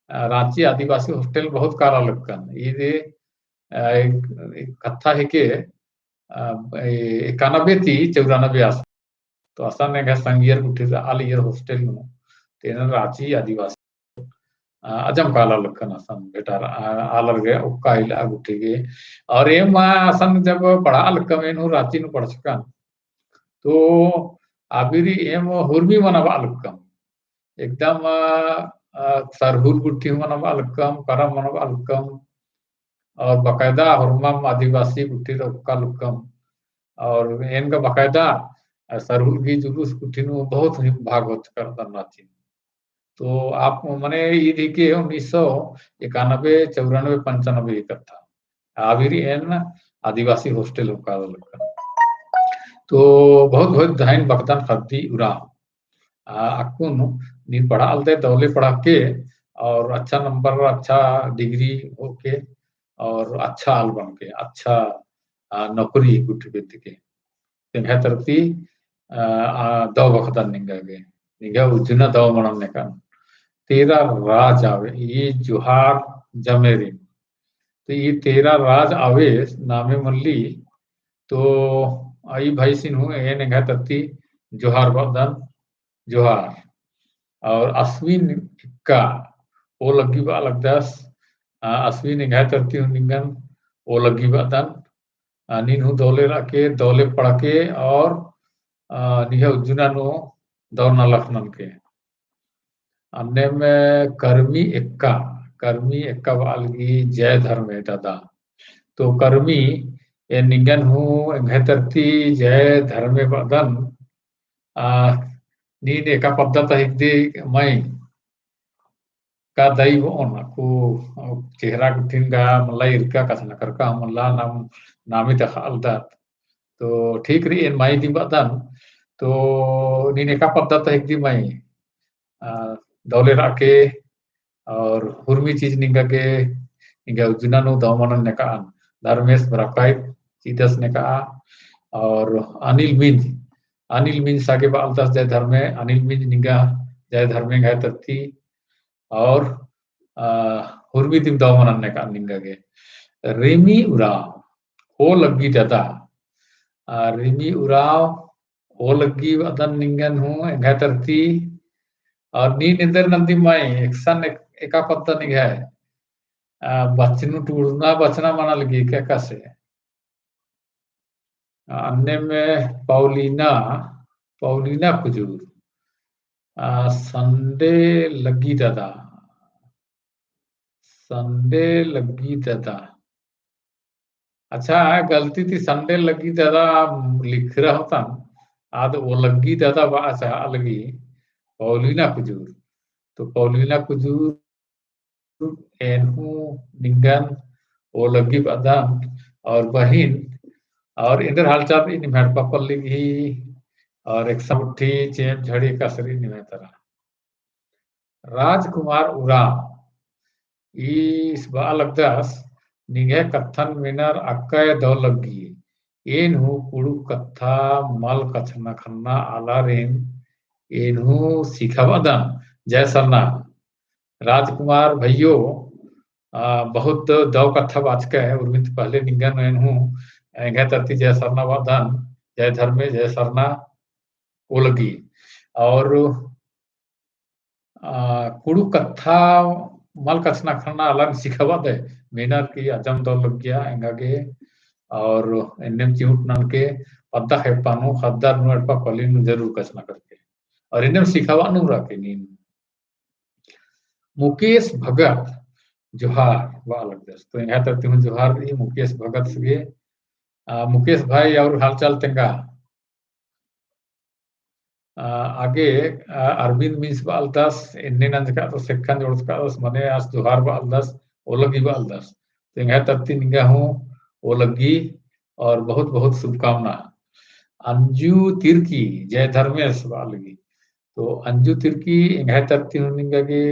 अ, राँची आदिवासी hostel बहुत काला लगकन। इदे, अ, एक, एक कत्था हिके, अ, ए-, एकानबे ती चौरानबे आस तो असन एंग्है संगियर गुट्ठी रआ लगियर hostel नू, तेन राँची आदिवासी। अ, अजम काला लक्कन असन भेटार, अ, आलर गे ओक्का इला गुट्ठी गे। और एम असन जब पढ़ा लक्कम एन हूँ राँची नू पढ़चकन, तो आबिरी एम हुरमी मनाबआ लक्कम। एकदम, अ, अ, सरहुल गुट्ठी मनाबआ लक्कम, करम मनाबआ लक्कम। और बाकायदा हुरमम आदिवासी गुट्ठी ओक्का लक्कम। और एन गा बाकायदा, अ, सरहुल गही जुलूस गुट्ठी नू बहुत ही भाग होचकर दन्ना चिन। तो आप मने ईद हिके उन्नीस सौ इक्यानबे, चौरानबे, पंचानबे ही कत्था। आबिरी एन आदिवासी hostel हूँ काला लक्कन। तो बहुत बहुत धइन बअदन ख़द्दी उराँव। आ, अक्कुन नीन पढ़ा आलदय दौले पढ़ा के और अच्छा number, अच्छा degree होके और अच्छा आल बन के, अच्छा, आ, नौकरी गुट्ठी बेद्द के। तेंग्है तरती, आ, आ, दव बअदन निंगा गे, निंगा उज्जना दव मनन नेकन। तेरा राज आवे, ई जोहार जमेरिन। तो ई तेरा राज आवे नामे मल्ली, तो आई भाईसिन हूँ एन एंग्है तरती जोहार बअदन, जोहार। और अश्विन एक्का, ओ लग्गी बआ लगदस, आ, अश्विन एंग्है तरती हूँ निंगन ओ लग्गी बअदन, आ, नीन हूँ दौले रअके, दौले पढ़के और, आ, निंग्है उज्जना नू दौ नलख ननके। अन्नेम कर्मी एक्का, कर्मी एक्का बआ लगी जय धर्मे दादा। तो कर्मी, एन निंगन हूँ एंग्है तरती जय धर्मे बअदन, आ, नीन एका पद्दा ता हिकदी मई का दई बओन, अक्कु चेहरा गुट्ठिन गा मल्ला इरका कछनखरका हूँ मल्ला, नाम, नामी तखा आलदत। तो ठीक रई, एन मई दिम बअदन, तो नीन एका पद्दा ता हिकदी मई, आ, दौले रअके, और हुरमी चीज निंगा गे, निंगा उज्जना नू दव मनन नेकअन, धर्मेस बरकाइत चिदस नेकआ, और अनिल मिंज, अनिल मिंज सागे बआ लगदस जय धर्मे, अनिल मिंज निंगा जय धर्मे एंग्है तरती, और, आ, हुरमी दिम दव मनन नेकअन निंगा गे। रिमी उराँव, ओ लग्गी दादा, आ, रिमी उराँव, ओ लग्गी बअदन निंगन हूँ एंग्है तरती। और नीन एन्देर नंदी मई, एकसन एक-, एका पद्दा निंग्है, आ, बचनू टूड़ना बचना मना लगी एकासे। आ, अन्नेम पौलिना, पौलिना कुजूर, आ, संडे लग्गी दादा, संडे लग्गी दादा। अच्छा, गलती ती संडे लग्गी दादा लिखरा होतन, आद ओ लग्गी दादा बआ चाहा लगी, पौलिना कुजूर। तो पौलिना कुजूर, एन हूँ निंगन ओ लग्गी बअदन, और बहिन, और एन्देर हालचाल रई निम्है एड़पा पल्ली गही, और एकसन गुट्ठी चेंप झड़ी एकासे रई निम्है तरा। राजकुमार उराँव, ईस बआ लगदस, निंग्है कत्थन मेनर अक्कय दौ लग्गी, एन हूँ कुँड़ुख़ कत्था मल कछनखरना आलारिन एन हूँ सिखाबअदन, जय सरना। राजकुमार भइयो, आ, बहुत दौ कत्था बाचकय, उर्मित पहले निंगन एन हूँ एंग्है तरती जय सरना बअदन, जय धर्मे, जय सरना, ओ लग्गी। और आ, कुँड़ुख़ कत्था मल कछनखरना आलारिन सिखाबअदय, मेनर की अजम दौ लग्गिया एंगा गे, और एन्नेम चिहुट ननके पद्दा खेप्पा नू, ख़द्दर नू, एड़पा पल्ली नू जरूर कछनखरके। और एन्नेम सिखाबआ नू रअके नीन। मुकेश भगत, जोहार बआ लगदस। तो एंग्है तरती हूँ जोहार रई मुकेश भगतस गे। आ, मुकेश भाई, और हालचाल तेंगा? आ, आगे, आ, अरविंद मिंज बआ लगदस, एन्ने नंजकादस, ख़ेक्खन जोड़चकादस, मने आस जोहार बआ लगदस, ओ लग्गी बआ लगदस। तो एंग्है तरती निंगा हूँ ओ लग्गी और बहुत बहुत शुभकामना। अंजू तिर्की, जय धर्मेस बआ लगी। तो अंजू तिर्की, एंग्है तरती हूँ निंगा गे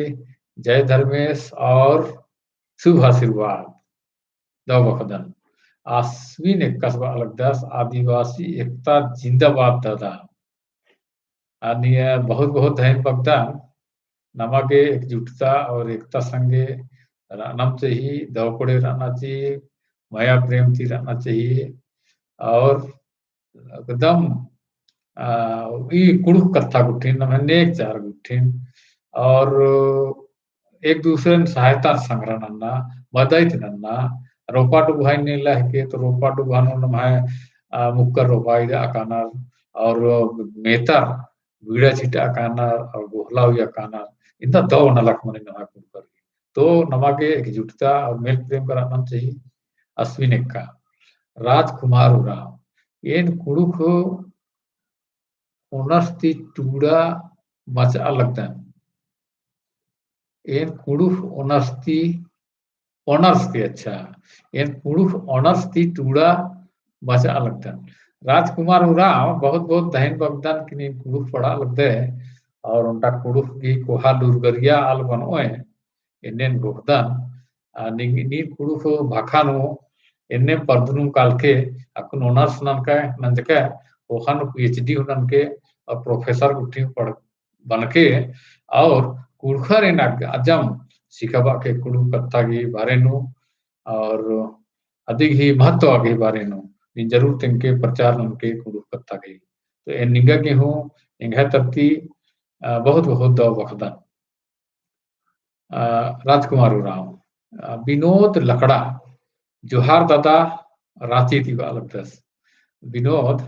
जय धर्मेस और शुभ आशीर्वाद दव बअदन। अश्विन एक्कस बआ लगदस, आदिवासी एकता जिंदाबाद दादा। अन्ने बहुत बहुत धइन बअदन, नमा गे एकजुटता और एकता संगे रअनम चाही, दव कोड़े रअना चाही, मया प्रेम ती रअना चाही। और एकदम, आ, ई कुँड़ुख़ कत्था गुट्ठिन, नम्है नेग चार गुट्ठिन, और एक दूसरेन सहायता संग्रह नन्ना, मदइत नन्ना, रोपा डुबहाई नेला हेके, तो रोपा डुबहा नू नम्है, अ, मुक्कर रोपा इदा अकानर, और मेतर बीड़ा छिटा अकानर, और गोहला हुई अकानर, इन्दा दव नलख मने नम्है कुँड़ुख़र। तो नमा गे एकजुटता और मेल प्रेम करना चाहिए। अश्विन एक्का, राजकुमार उराँव, एन कुँड़ुख़ ओनर्स ती टूड़ा मचा लगदन। एन कुँड़ुख़ ओनर्स ती, ओनर्स ती, अच्छा, एन कुँड़ुख़ ओनर्स ती टूड़ा मचा लगदन। राजकुमार उराँव, बहुत बहुत धइन बअदन कि नीन कुँड़ुख़ पड़ा लगदय, और ओन्टा कुँड़ुख़ गही कोहा लूरगरिया आल बनओय, एन्नेन गोहदन, आ, नीन, नीन कुँड़ुख़ भाखा नू एन्ने परदनुम कालके, अक्कुन ओनर्स ननके, नंजके, ओखा नू पीएचडी हूँ ननके, और प्रोफेसर गुट्ठी पढ़, बनके, और कुँड़ुख़र एन अग-, अजम सिखाबअके कुँड़ुख़ कत्था गही बारे नू, और अदिगही महत्व गही बारे नू, नीन जरूर तेंगके प्रचार ननके कुँड़ुख़ कत्था गही। तो एन निंगा गे हूँ, एंग्है तरती, अ, बहुत बहुत दव बखदन। अ, राजकुमार उराँव, अ, विनोद लकड़ा, जोहार दादा, राँची ती बआ लगदस। विनोद,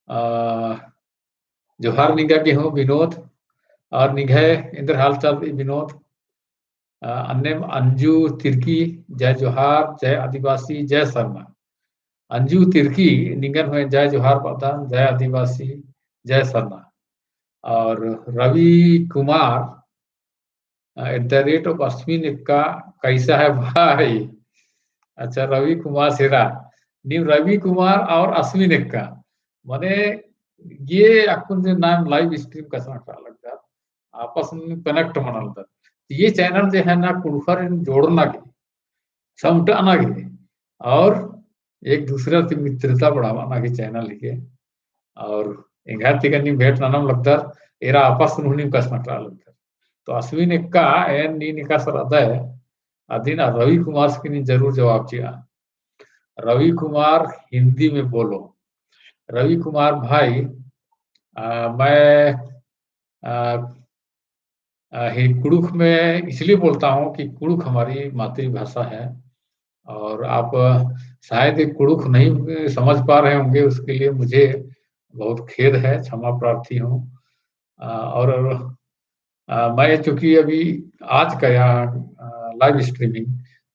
अ, जोहार निंगा गे हूँ विनोद, और निंग्है एन्देर हालचाल रई विनोद? अ, अन्नेम अंजू तिर्की, जय जोहार, जय आदिवासी, जय सरना। अंजू तिर्की, निंगन हूँ जय जोहार बअदन, जय आदिवासी, जय सरना। और रवि कुमार, अ, at the rate of अश्विन एक्का, कैसा है भाई? अच्छा, रवि कुमार शेरा, नीम रवि कुमार और अश्विन एक्का, मने ये अक्कुन जे नाम live stream कछनखरआ लगदत, आपस में connect मना लगदत। तो ये channel जे है ना, कुँड़ुख़र एन जोड़ना गे, समटना गे, और एक दूसरा ती मित्रता बढ़ाबअना गे channel हिके। और एंग्है ती गने भेंट ननम लगदर, एरा आपस में हूँ नीम कछनखरआ लगदर। तो अश्विन एक्का, एन नीन एकासे रअदय, अदिन आ रवि कुमार से नीन जरूर जवाब चिआ। रवि कुमार, हिंदी में बोलो। रवि कुमार भाई, अ, मैं, अ, अ, ही कुँड़ुख़ में इसलिए बोलता हूँ कि कुँड़ुख़ हमारी मातृभाषा है, और आप शायद ये कुँड़ुख़ नहीं समझ पा रहे होंगे, उसके लिए मुझे बहुत खेद है, क्षमा प्रार्थी हूँ। अ, और, अ, मैं चूँकि अभी आज का यहाँ, अ, live streaming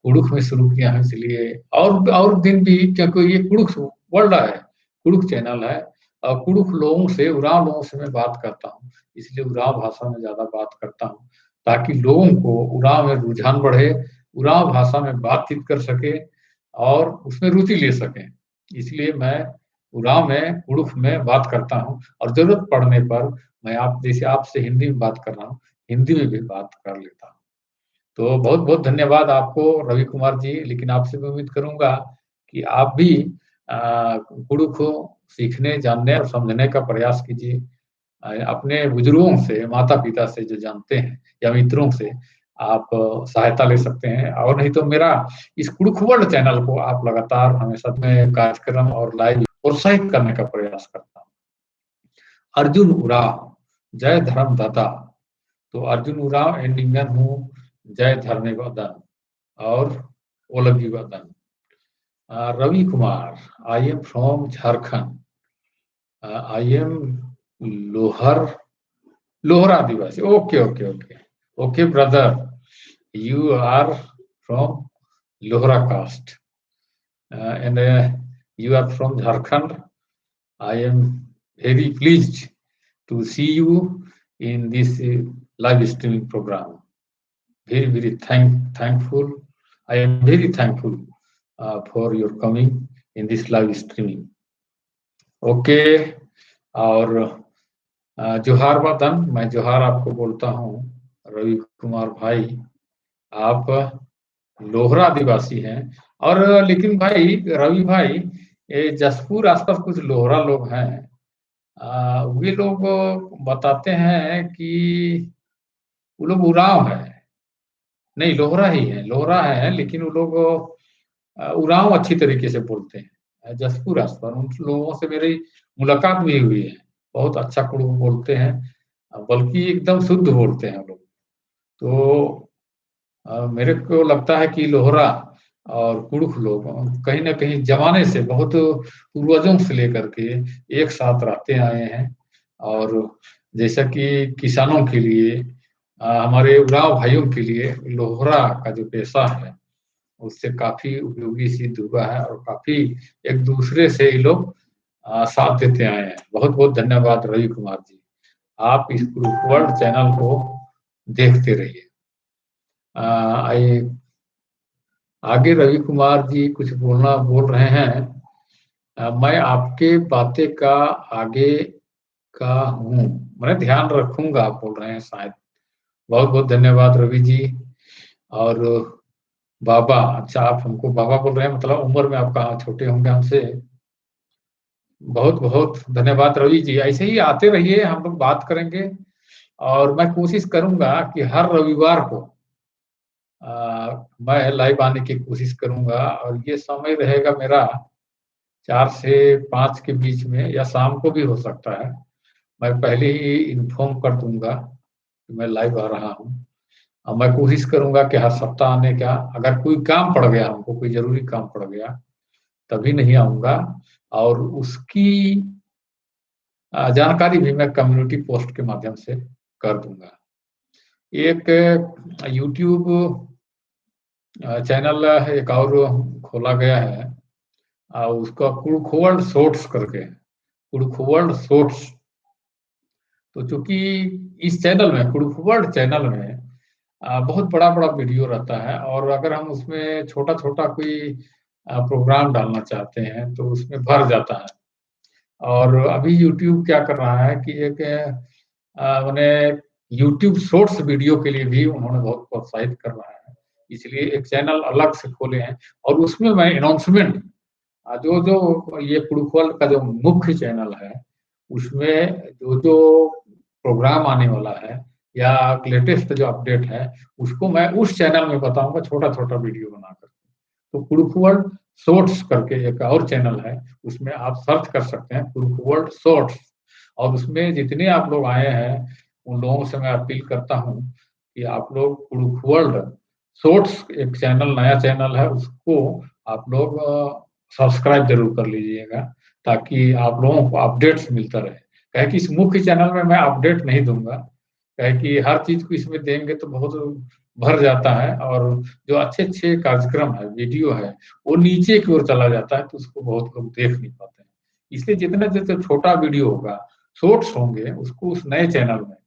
कुँड़ुख़ में शुरू किया हूँ, इसलिए और, और दिन भी, क्योंकि ये कुँड़ुख़ world है, कुँड़ुख़ channel है, और कुँड़ुख़ लोगों से, उराँव लोगों से मैं बात करता हूँ, इसलिए उराँव भाषा में ज़्यादा बात करता हूँ, ताकि लोगों को उराँव में रुझान बढ़े, उराँव भाषा में बातचीत कर सके और उसमें रुचि ले सकें। इसलिए मैं उराँव में, कुँड़ुख़ में बात करता हूँ, और ज़रूरत पड़ने पर मैं आप, जैसे आपसे हिंदी में बात कर रहा हूँ, हिंदी में भी बात कर लेता हूँ। तो बहुत बहुत धन्यवाद आपको रवि कुमार जी, लेकिन आपसे भी उम्मीद करूँगा कि आप भी, अ, कुँड़ुख़ सीखने, जानने और समझने का प्रयास कीजिए। अ, अपने बुजुर्गों से, माता-पिता से जो जानते हैं या मित्रों से आप सहायता ले सकते हैं, और नहीं तो मेरा इस कुँड़ुख़ world channel को आप लगातार हमेशा में कार्यक्रम और live प्रोत्साहित करने का प्रयास करता हूँ। अर्जुन उराँव, जय धर्मदाता। तो अर्जुन उराँव एन निंगन हूँ जय धर्मे बअदन और ओलग्गी बअदन। अ, रवि कुमार, I am from झारखंड। Uh, I am लोहर, लोहरा आदिवासी। Okay, okay, okay. Okay, brother, you are from Lohra caste, uh, and, uh, you are from Jharkhand. I am very pleased to see you in this, uh, live streaming program. Very, very thank-, thankful. I am very thankful, uh, for your coming in this live streaming. Okay, और, अ, जोहार बअदन, मैं जोहार आपको बोलता हूँ, रवि कुमार भाई, आप लोहरा आदिवासी हैं। और लेकिन भाई, रवि भाई, ये जशपुर आसपास कुछ लोहरा लोग हैं, अ, वे लोग बताते हैं कि वो लोग उराँव है, नहीं, लोहरा ही है, लोहरा है, लेकिन वो लोग, अ, उराँव अच्छी तरीके से बोलते हैं। अ, जशपुर आसपास उन लोगों से मेरी मुलाकात भी हुई है, बहुत अच्छा कुँड़ुख़ बोलते हैं, अ, बल्कि एकदम शुद्ध बोलते हैं वो लोग। तो अ, मेरे को लगता है कि लोहरा और कुँड़ुख़ लोग कहीं ना कहीं जमाने से, बहुत पूर्वजों से लेकर के एक साथ रहते आए हैं। और जैसा कि किसानों के लिए, अ, हमारे उराँव भाइयों के लिए लोहरा का जो पेशा है, उससे काफ़ी उपयोगी सिद्ध हुआ है और काफ़ी एक दूसरे से ये लोग, अ, साथ देते आए हैं। बहुत-बहुत धन्यवाद रवि कुमार जी, आप इस कुँड़ुख़ World channel को देखते रहिए। अ, आइए, आगे रवि कुमार जी कुछ बोलना, बोल रहे हैं, अ, "मैं आपके बातें का आगे का हूँ, मैं ध्यान रखूँगा," आप बोल रहे हैं शायद। बहुत-बहुत धन्यवाद रवि जी। और बाबा, अच्छा, आप हमको बाबा बोल रहे हैं, मतलब उम्र में आप कहाँ छोटे होंगे हमसे। बहुत-बहुत धन्यवाद रवि जी, ऐसे ही आते रहिए, हम लोग बात करेंगे। और मैं कोशिश करूँगा कि हर रविवार को, अ, मैं live आने की कोशिश करूँगा और ये समय रहेगा मेरा चार से पाँच के बीच में या शाम को भी हो सकता है। मैं पहले ही inform कर दूँगा कि मैं live आ रहा हूँ। और मैं कोशिश करूँगा कि हर सप्ताह आने का, अगर कोई काम पड़ गया हमको, कोई ज़रूरी काम पड़ गया, तभी नहीं आऊँगा। और उसकी, अ, जानकारी भी मैं community post के माध्यम से कर दूँगा। एक YouTube, अ, channel एक और खोला गया है, अ, उसका कुँड़ुख़ World Shorts करके, कुँड़ुख़ World Shorts। तो चूँकि इस channel में, कुँड़ुख़ World channel में, अ, बहुत बड़ा-बड़ा video रहता है और अगर हम उसमें छोटा-छोटा कोई, अ, program डालना चाहते हैं, तो उसमें भर जाता है। और अभी YouTube क्या कर रहा है कि एक, अ, मने YouTube Shorts video के लिए भी उन्होंने बहुत प्रोत्साहित कर रहा है, इसलिए एक channel अलग से खोले हैं और उसमें मैं announcement, अ, जो, जो ये कुँड़ुख़ World का जो मुख्य channel है, उसमें जो, जो program आने वाला है या latest जो update है, उसको मैं उस channel में बताऊँगा, छोटा-छोटा video बनाकर। तो कुँड़ुख़ World Shorts करके एक और channel है, उसमें आप search कर सकते हैं, कुँड़ुख़ World Shorts। और उसमें जितने आप लोग आए हैं, उन लोगों से मैं अपील करता हूँ कि आप लोग कुँड़ुख़ World Shorts एक channel, नया channel है, उसको आप लोग, अ, subscribe जरूर कर लीजिएगा, ताकि आप लोगों को updates मिलता रहे। काहे कि इस मुख्य channel में मैं update नहीं दूँगा, काहे कि हर चीज को इसमें देंगे तो बहुत भर जाता है और जो अच्छे-अच्छे कार्यक्रम है, video है, वो नीचे की ओर चला जाता है, तो उसको बहुत लोग देख नहीं पाते हैं। इसलिए जितना, जितना छोटा video होगा, shorts होंगे, उसको उस नए channel में,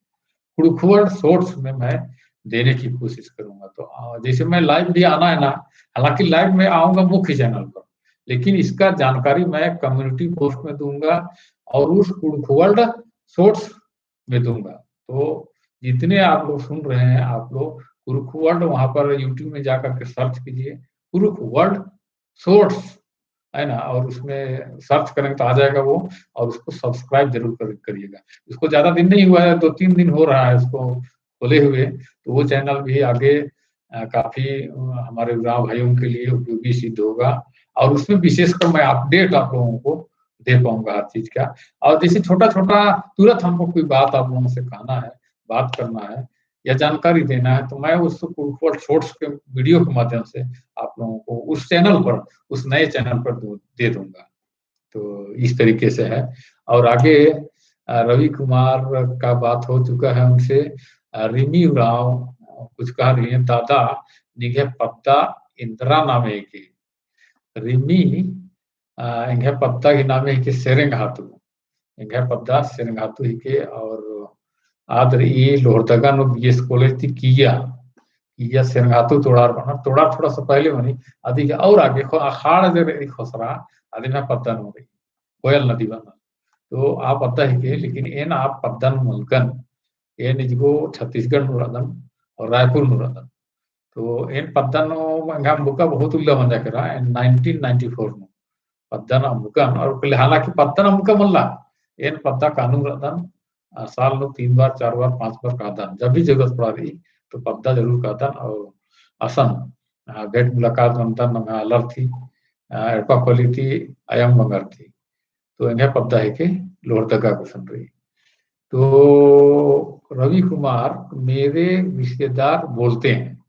कुँड़ुख़ World Shorts में मैं देने की कोशिश करूँगा। तो, अ, जैसे मैं live भी आना है ना, हालाँकि live में आऊँगा मुख्य channel पर, लेकिन इसका जानकारी मैं community post में दूँगा और उस कुँड़ुख़ World Shorts में दूँगा। तो जितने आप लोग सुन रहे हैं, आप लोग कुँड़ुख़ World वहाँ पर YouTube में जा करके search कीजिए, कुँड़ुख़ World Shorts, है ना, और उसमें search करेंगे तो आ जाएगा वो, और उसको subscribe जरूर कर, करिएगा। उसको ज़्यादा दिन नहीं हुआ है, दो तीन दिन हो रहा है उसको खोले हुए, तो वो channel भी आगे, अ, काफ़ी, अ, हमारे उराँव भाइयों के लिए उपयोगी सिद्ध होगा, और उसमें विशेषकर मैं update आप लोगों को दे पाऊँगा हर चीज का। और जैसे छोटा-छोटा तुरंत हमको कोई बात आप लोगों से कहना है, बात करना है या जानकारी देना है, तो मैं उस कुँड़ुख़ World Shorts के video के माध्यम से आप लोगों को उस channel पर, उस नए channel पर दू-, दे दूँगा। तो इस तरीके से है। और आगे, अ, रवि कुमार का बात हो चुका है उनसे। अ, रिमी उराँव कुछ कह रही हैं, दादा निंग्है पद्दा एन्दरा नामे हिके। रिमी, अ, एंग्है पद्दा गही नामे हिके सेरेंगातू। एंग्है पद्दा सेरेंगातू हिके और आद रई लोहरदगा नू B S College ती किइय्या, किइय्या सेरेंगातू तोड़ार बना, तोड़ार थोड़ा सा पहले मनी, अदी और आगे खो-, अखाड़ा जे रई खोसरा, अदी ना पद्दा नू रई, कोयल नदी बना। तो आ पद्दा हिके, लेकिन एन आ पद्दा नू मलकन, एन इजगो छत्तीसगढ़ नू रअदन और रायपुर नू रअदन। तो एन पद्दा नू एंगा अम्बका बहुत उल्ला मंजा केरा, एन nineteen ninety four नू पद्दा नू अम्बकन, और पहले हालांकि पद्दा नू अम्बका मल्ला, एन पद्दा कानू रअदन, आ, साल नू तीन बार, चार बार, पांच बार कादन, जब भी जरूरत पड़ा रही, तो पद्दा जरूर कादन, और असन, आ, भेंट मुलाकात मनतन नम्है आलर ती, आ, एड़पा पल्ली ती, अयंग बंगर ती। तो एंग्है पद्दा हिके लोहरदगा गुसन रई। तो रवि कुमार, मेरे रिश्तेदार बोलते हैं,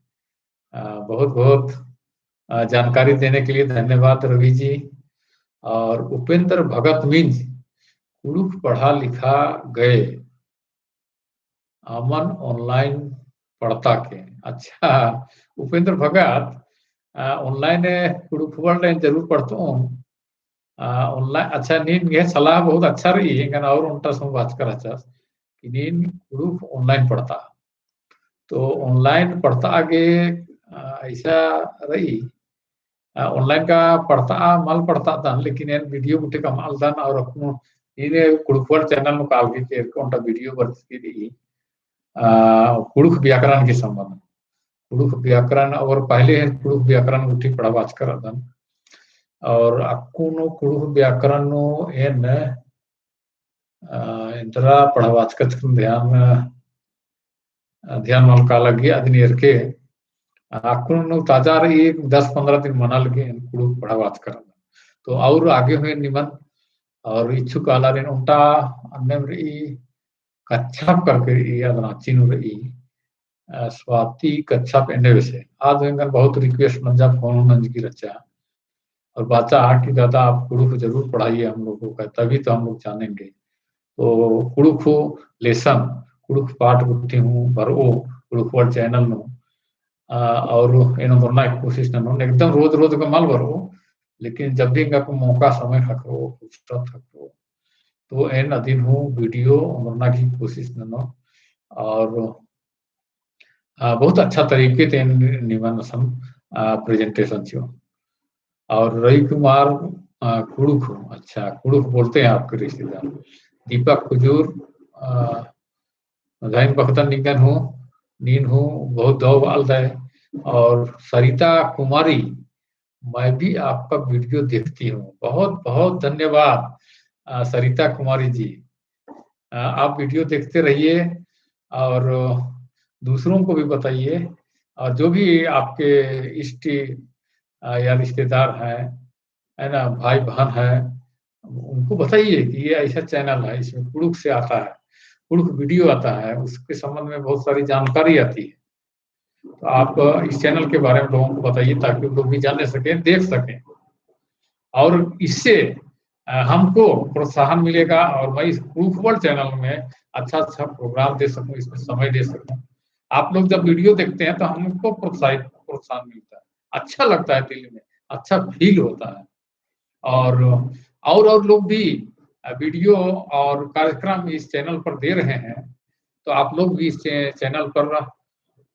अ, बहुत, बहुत, अ, जानकारी देने के लिए धन्यवाद रवि जी। और उपेंद्र भगत मिंज, कुँड़ुख़ पढ़ा लिखा गए, अमन online पढ़ता के। अच्छा, उपेंद्र भगत, अ, online कुँड़ुख़ World एन जरूर पढ़तोन। अ, online, अच्छा, नीन गे सलाह बहुत अच्छा रई, एंगन और ओन्टा संग बाचका रहचस कि नीन कुँड़ुख़ online पढ़ता। तो online पढ़ता गे, अ, ऐसा रई, अ, online का पढ़ता, मल पढ़ता दन, लेकिन एन video गुट्ठी कमआलदन और अक्कुन नीन कुँड़ुख़ World channel नू काल गे के ओन्टा video बरचकी रई, अ, कुँड़ुख़ व्याकरण के संबंध में। कुँड़ुख़ व्याकरण और पहले एन कुँड़ुख़ व्याकरण गुट्ठी पढ़ाबाचका रअदन। और अक्कुन कुँड़ुख़ व्याकरण नू एन, अ, एन्दरा पढ़ाबाचका चिकन ध्यान, अ, ध्यान मल काला गे अदिन एरके, अ, अक्कुन नू ताजा रई, दस पन्द्रह दिन मना लगी एन कुँड़ुख़ पढ़ाबाचका रअदन। तो और आगे हूँ एन निमन और इच्छुक आलारिन ओन्टा अन्नेम रई, कच्छप करके रई, अदना चिन्हु रई, अ, स्वाति कच्छप एन्ने बेसे। आद एंगन बहुत request मंजा, phone नंजकी रहचा। और बाचा हा कि दादा आप कुँड़ुख़ जरूर पढ़ाइए हम लोगों का, तभी तो हम लोग जानेंगे। तो कुँड़ुख़ lesson, कुँड़ुख़ पाठ गुट्ठी हूँ बरओ कुँड़ुख़ World channel नू। अ, और एन ओन्दरना की कोशिश ननोन, एकदम रोज रोज का मल बरओ, लेकिन जब भी एंगा को मौका समय ख़क्खरो, फुर्सत ख़क्खरो, तो एन अदिन हूँ video ओन्दरना की कोशिश ननोन। और, अ, बहुत अच्छा तरीके ते एन निमन असन, अ, presentation चिओन। और रवि कुमार, अ, कुँड़ुख़, अच्छा, कुँड़ुख़ बोलते हैं आपके रिश्तेदार। दीपक कुजूर, अ, धइन बखदन निंगन हूँ, नीन हूँ बहुत दव बआलदय। और सरिता कुमारी, मैं भी आपका video देखती हूँ। बहुत, बहुत धन्यवाद, अ, सरिता कुमारी जी। अ, आप video देखते रहिए और दूसरों को भी बताइए। और जो भी आपके इष्ट, अ, या रिश्तेदार हैं, है ना, भाई बहन हैं, उनको बताइए कि ये ऐसा channel है, इसमें कुँड़ुख़ से आता है, कुँड़ुख़ video आता है, उसके संबंध में बहुत सारी जानकारी आती है। तो आप इस channel के बारे में लोगों को बताइए, ताकि लोग भी जान सकें, देख सकें। और इससे, अ, हमको प्रोत्साहन मिलेगा और मैं इस कुँड़ुख़ World channel में अच्छा-अच्छा program दे सकूँ, इसमें समय दे सकूँ। आप लोग जब video देखते हैं, तो हमको प्रोत्साहित, प्रोत्साहन मिलता है, अच्छा लगता है दिल में, अच्छा feel होता है। और, और, और लोग भी, अ, video और कार्यक्रम इस channel पर दे रहे हैं, तो आप लोग भी इस चे-, channel पर,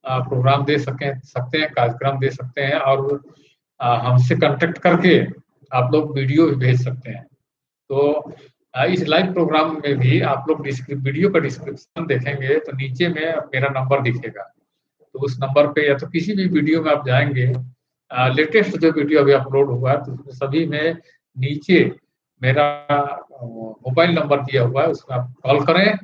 अ, program दे सकें, सकते हैं, कार्यक्रम दे सकते हैं और, अ, हमसे contact करके आप लोग video भी भेज सकते हैं। तो, अ, इस live program में भी आप लोग descrip-, video का description देखेंगे तो नीचे में मेरा number दिखेगा, तो उस number पे या तो किसी भी video में आप जाएंगे, अ, latest जो video अभी upload हुआ है, तो उसमें सभी में नीचे मेरा, अ, mobile number दिया हुआ है, उसमें आप call करें।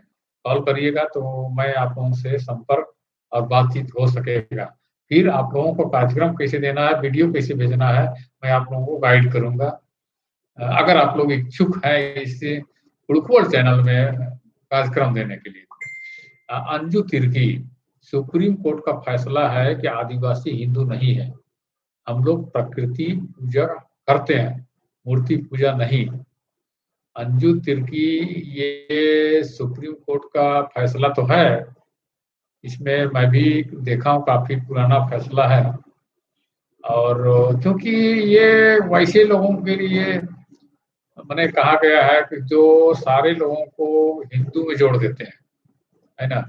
Call करिएगा तो मैं आप लोगों से संपर्क और बातचीत हो सकेगा। फिर आप लोगों को कार्यक्रम कैसे देना है, video कैसे भेजना है, मैं आप लोगों को guide करूंगा। अ, अगर आप लोग इच्छुक हैं इस कुँड़ुख़ World channel में कार्यक्रम देने के लिए। अ, अंजू तिर्की, Supreme Court का फैसला है कि आदिवासी हिंदू नहीं है, हम लोग प्रकृति पूजा करते हैं, मूर्ति पूजा नहीं। अंजू तिर्की, ये Supreme Court का फैसला तो है, इसमें मैं भी देखा हूँ, काफी पुराना फैसला है। और क्योंकि ये वैसे लोगों के लिए, माने, कहा गया है कि जो सारे लोगों को हिंदू में जोड़ देते हैं, है ना।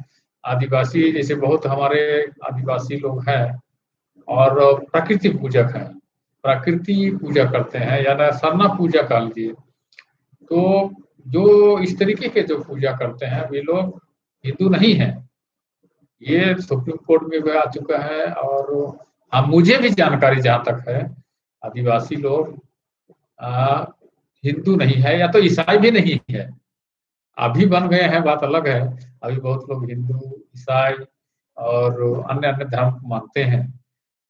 आदिवासी, जैसे बहुत हमारे आदिवासी लोग हैं और प्रकृति पूजक हैं, प्रकृति पूजा करते हैं, या ना सरना पूजा कह लीजिए। तो जो इस तरीके के जो पूजा करते हैं, वे लोग हिंदू नहीं हैं। ये Supreme Court में भी आ चुका है और, हाँ, मुझे भी जानकारी जहाँ तक है, आदिवासी लोग, आ, हिंदू नहीं है या तो ईसाई भी नहीं है। अभी बन गए हैं, बात अलग है। अभी बहुत लोग हिंदू, ईसाई और अन्य, अन्य धर्म को मानते हैं,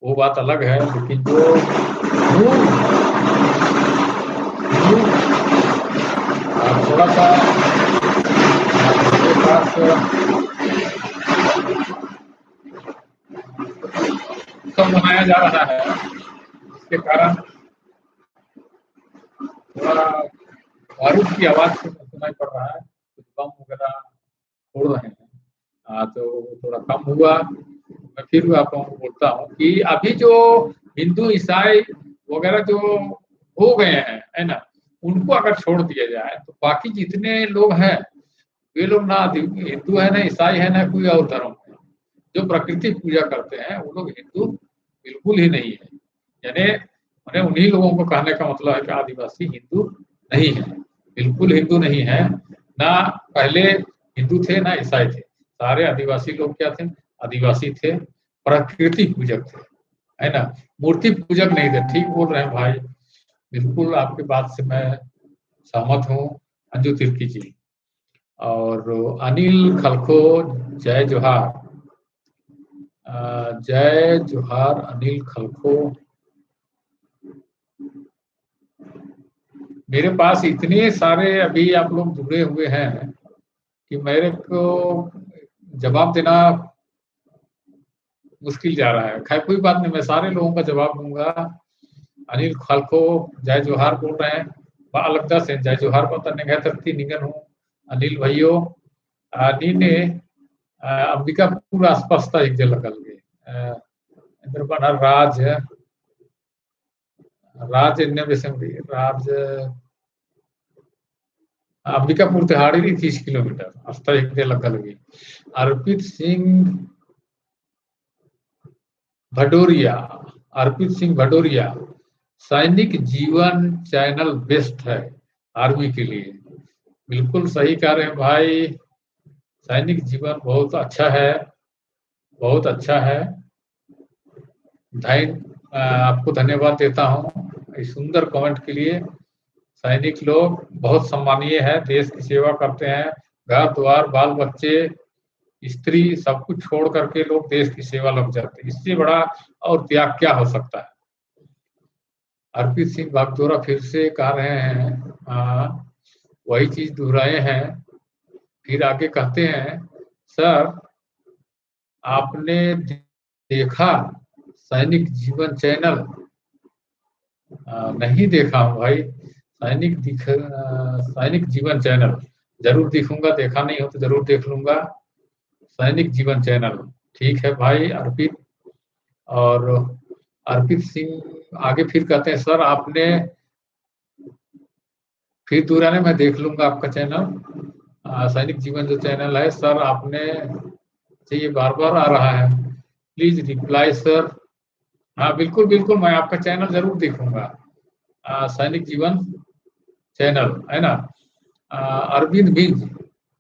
वो बात अलग है, लेकिन जो मूल, मूल, आ, थोड़ा सा, आ, थोड़ा सा, तो बनाया जा रहा है, इसके कारण थोड़ा बारूद की आवाज सुनाई पड़ रहा है, कुछ बम वगैरह फोड़ रहे हैं। हाँ, तो थोड़ा कम हुआ। मैं फिर भी आप लोगों को बोलता हूँ कि अभी जो हिंदू, ईसाई वगैरह जो हो गए हैं, है ना, उनको अगर छोड़ दिया जाए तो बाकी जितने लोग हैं, वे लोग ना आदि-, हिंदू है, ना ईसाई है, ना कोई और धर्म है, जो प्रकृति पूजा करते हैं, वो लोग हिंदू बिल्कुल ही नहीं है। यानी, माने उन्हीं लोगों को कहने का मतलब है कि आदिवासी हिंदू नहीं है, बिल्कुल हिंदू नहीं है, ना पहले हिंदू थे, ना ईसाई थे। सारे आदिवासी लोग क्या थे? आदिवासी थे, प्रकृति पूजक थे, है ना, मूर्ति पूजक नहीं थे। ठीक बोल रहे हैं भाई, बिल्कुल आपकी बात से मैं सहमत हूँ, अंजू तिर्की जी। और अनिल खलखो, जय जोहार। अ, जय जोहार अनिल खलखो। मेरे पास इतने सारे अभी आप लोग जुड़े हुए हैं कि मेरे को जवाब देना मुश्किल जा रहा है। खैर, कोई बात नहीं, मैं सारे लोगों का जवाब दूंगा। अनिल खलखो जय जोहार बोल रहे हैं, बा अलगदा से जय जोहार बअदन, एंग्है तरती निंगन हूँ अनिल भइयो। आ, नीन, आ, अंबिकापुर आसपास ता एक जगह लगल गे। आ, इधर बना राज है, राज एन्ने बेसे रई, राज अंबिकापुर ती हाड़ी रई तीस किलोमीटर, अस्ता एक दे लग्गा लगी। अर्पित सिंह भदौरिया, अर्पित सिंह भदौरिया, सैनिक जीवन channel best है army के लिए। बिल्कुल सही कह रहे हैं भाई, सैनिक जीवन बहुत अच्छा है। बहुत अच्छा है। धैन-, अ, आपको धन्यवाद देता हूँ इस सुंदर comment के लिए। सैनिक लोग बहुत सम्मानीय है, देश की सेवा करते हैं, घर द्वार, बाल बच्चे, स्त्री, सब कुछ छोड़ करके लोग देश की सेवा लग जाते हैं। इससे बड़ा और त्याग क्या हो सकता है? अर्पित सिंह बागदोरा फिर से कह रहे हैं, हाँ, वही चीज दोहराए हैं। फिर आगे कहते हैं, सर, आपने देखा सैनिक जीवन channel? अ, नहीं देखा हूँ भाई, सैनिक दिख-, अ, सैनिक जीवन channel जरूर देखूंगा, देखा नहीं हो तो जरूर देख लूंगा। सैनिक जीवन channel, ठीक है भाई अर्पित। और अर्पित सिंह आगे फिर कहते हैं, सर, आपने फिर दोहराने मैं देख लूंगा आपका channel। अ, सैनिक जीवन जो channel है सर, आपने, अच्छा, ये बार बार आ रहा है, please reply sir। हाँ, बिल्कुल, बिल्कुल, मैं आपका channel जरूर देखूंगा। अ, सैनिक जीवन channel, है ना? अ, अरविंद मिंज,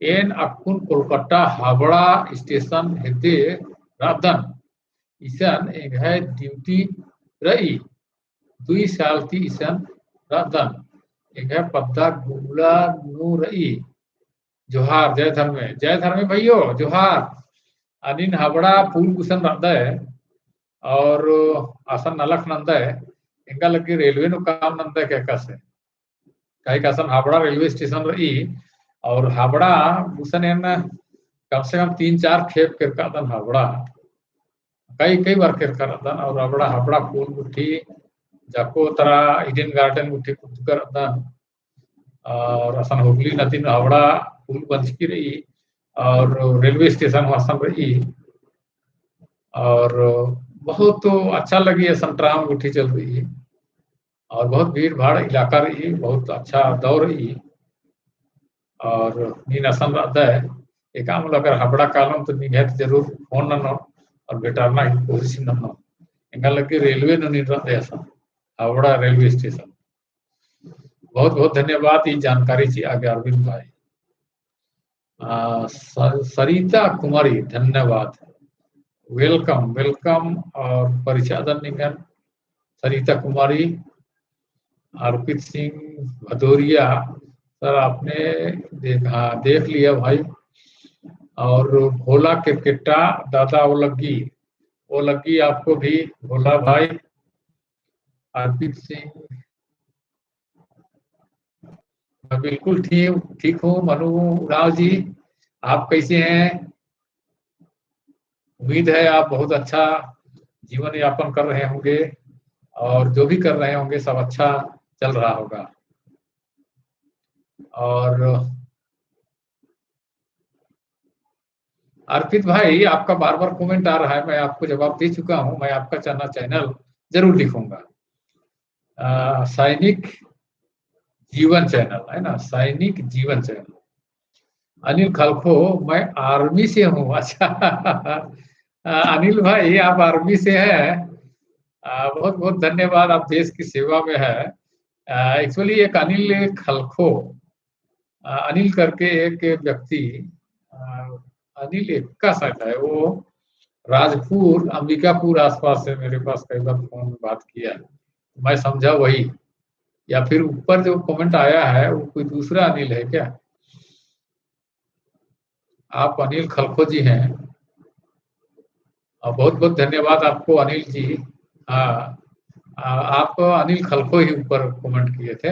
एन अक्कुन कोलकाता हावड़ा station हेद्दे रअदन, इसन एंग्है duty रई, दुई साल ती इसन रअदन, एंग्है पद्दा गुमला नू रई। जोहार, जय धर्मे, जय धर्मे भइयो, जोहार। अ, नीन हावड़ा पुल गुसन रअदय, और असन नलख नंदय, एंगा लग्गी railway नू काम नंदय का एकासे। काहे कि असन हावड़ा railway station रई, और हावड़ा गुसन एन कम से कम तीन चार खेप केरकादन हावड़ा, कई, कई बार केरकादन, और हावड़ा, हावड़ा पुल गुट्ठी, जाको तरा Eden Garden गुट्ठी कुद्दकर रअदन, और असन हुगली नदी नू हावड़ा पुल बंचकी रई, और railway station हूँ असन रई, और बहुत अच्छा लगी, असन tram गुट्ठी चल रई, और बहुत भीड़ भाड़ इलाका रई, बहुत अच्छा दौ रई। और नीन असन रअदय, एका मतलब अगर हावड़ा कालोन तो निंग्है ती जरूर phone ननोन और भेंटारना की कोशिश ननोन। एंगा लग्गी railway नू नीन रअदय असन, हावड़ा railway station। बहुत बहुत धन्यवाद ई जानकारी चिआ गे अरविंद भाई। अ, स-, सरिता कुमारी, धन्यवाद। Welcome, welcome, और परिछादन निंगन सरिता कुमारी, अर्पित सिंह भदौरिया, सर आपने देख-, हाँ, देख लिया भाई। और भोला केरकेट्टा दादा ओलग्गी, ओलग्गी आपको भी भोला भाई। अर्पित सिंह, मैं बिल्कुल ठीक, ठीक हूँ मनु उराँव जी, आप कैसे हैं? उम्मीद है आप बहुत अच्छा जीवन यापन कर रहे होंगे और जो भी कर रहे होंगे, सब अच्छा चल रहा होगा। और अर्पित भाई, आपका बार-बार comment आ रहा है, मैं आपको जवाब दे चुका हूँ, मैं आपका चैनल, channel जरूर लिखूंगा। अ, सैनिक जीवन channel, है ना, सैनिक जीवन channel। अनिल खलखो, मैं army से हूँ। अच्छा। अ, अनिल भाई, आप army से हैं। अ, बहुत बहुत धन्यवाद, आप देश की सेवा में हैं। अ, actually एक अनिल खलखो, अ, अनिल करके एक व्यक्ति, अ, अनिल एक्का शायद है, वो राजपुर, अंबिकापुर आसपास से मेरे पास कई बार phone बात किया है। मैं समझा वही, या फिर ऊपर जो comment आया है, वो कोई दूसरा अनिल है क्या? आप अनिल खलखो जी हैं। अ, बहुत बहुत धन्यवाद आपको अनिल जी। हाँ, अ, आप अनिल खलखो ही ऊपर comment किए थे।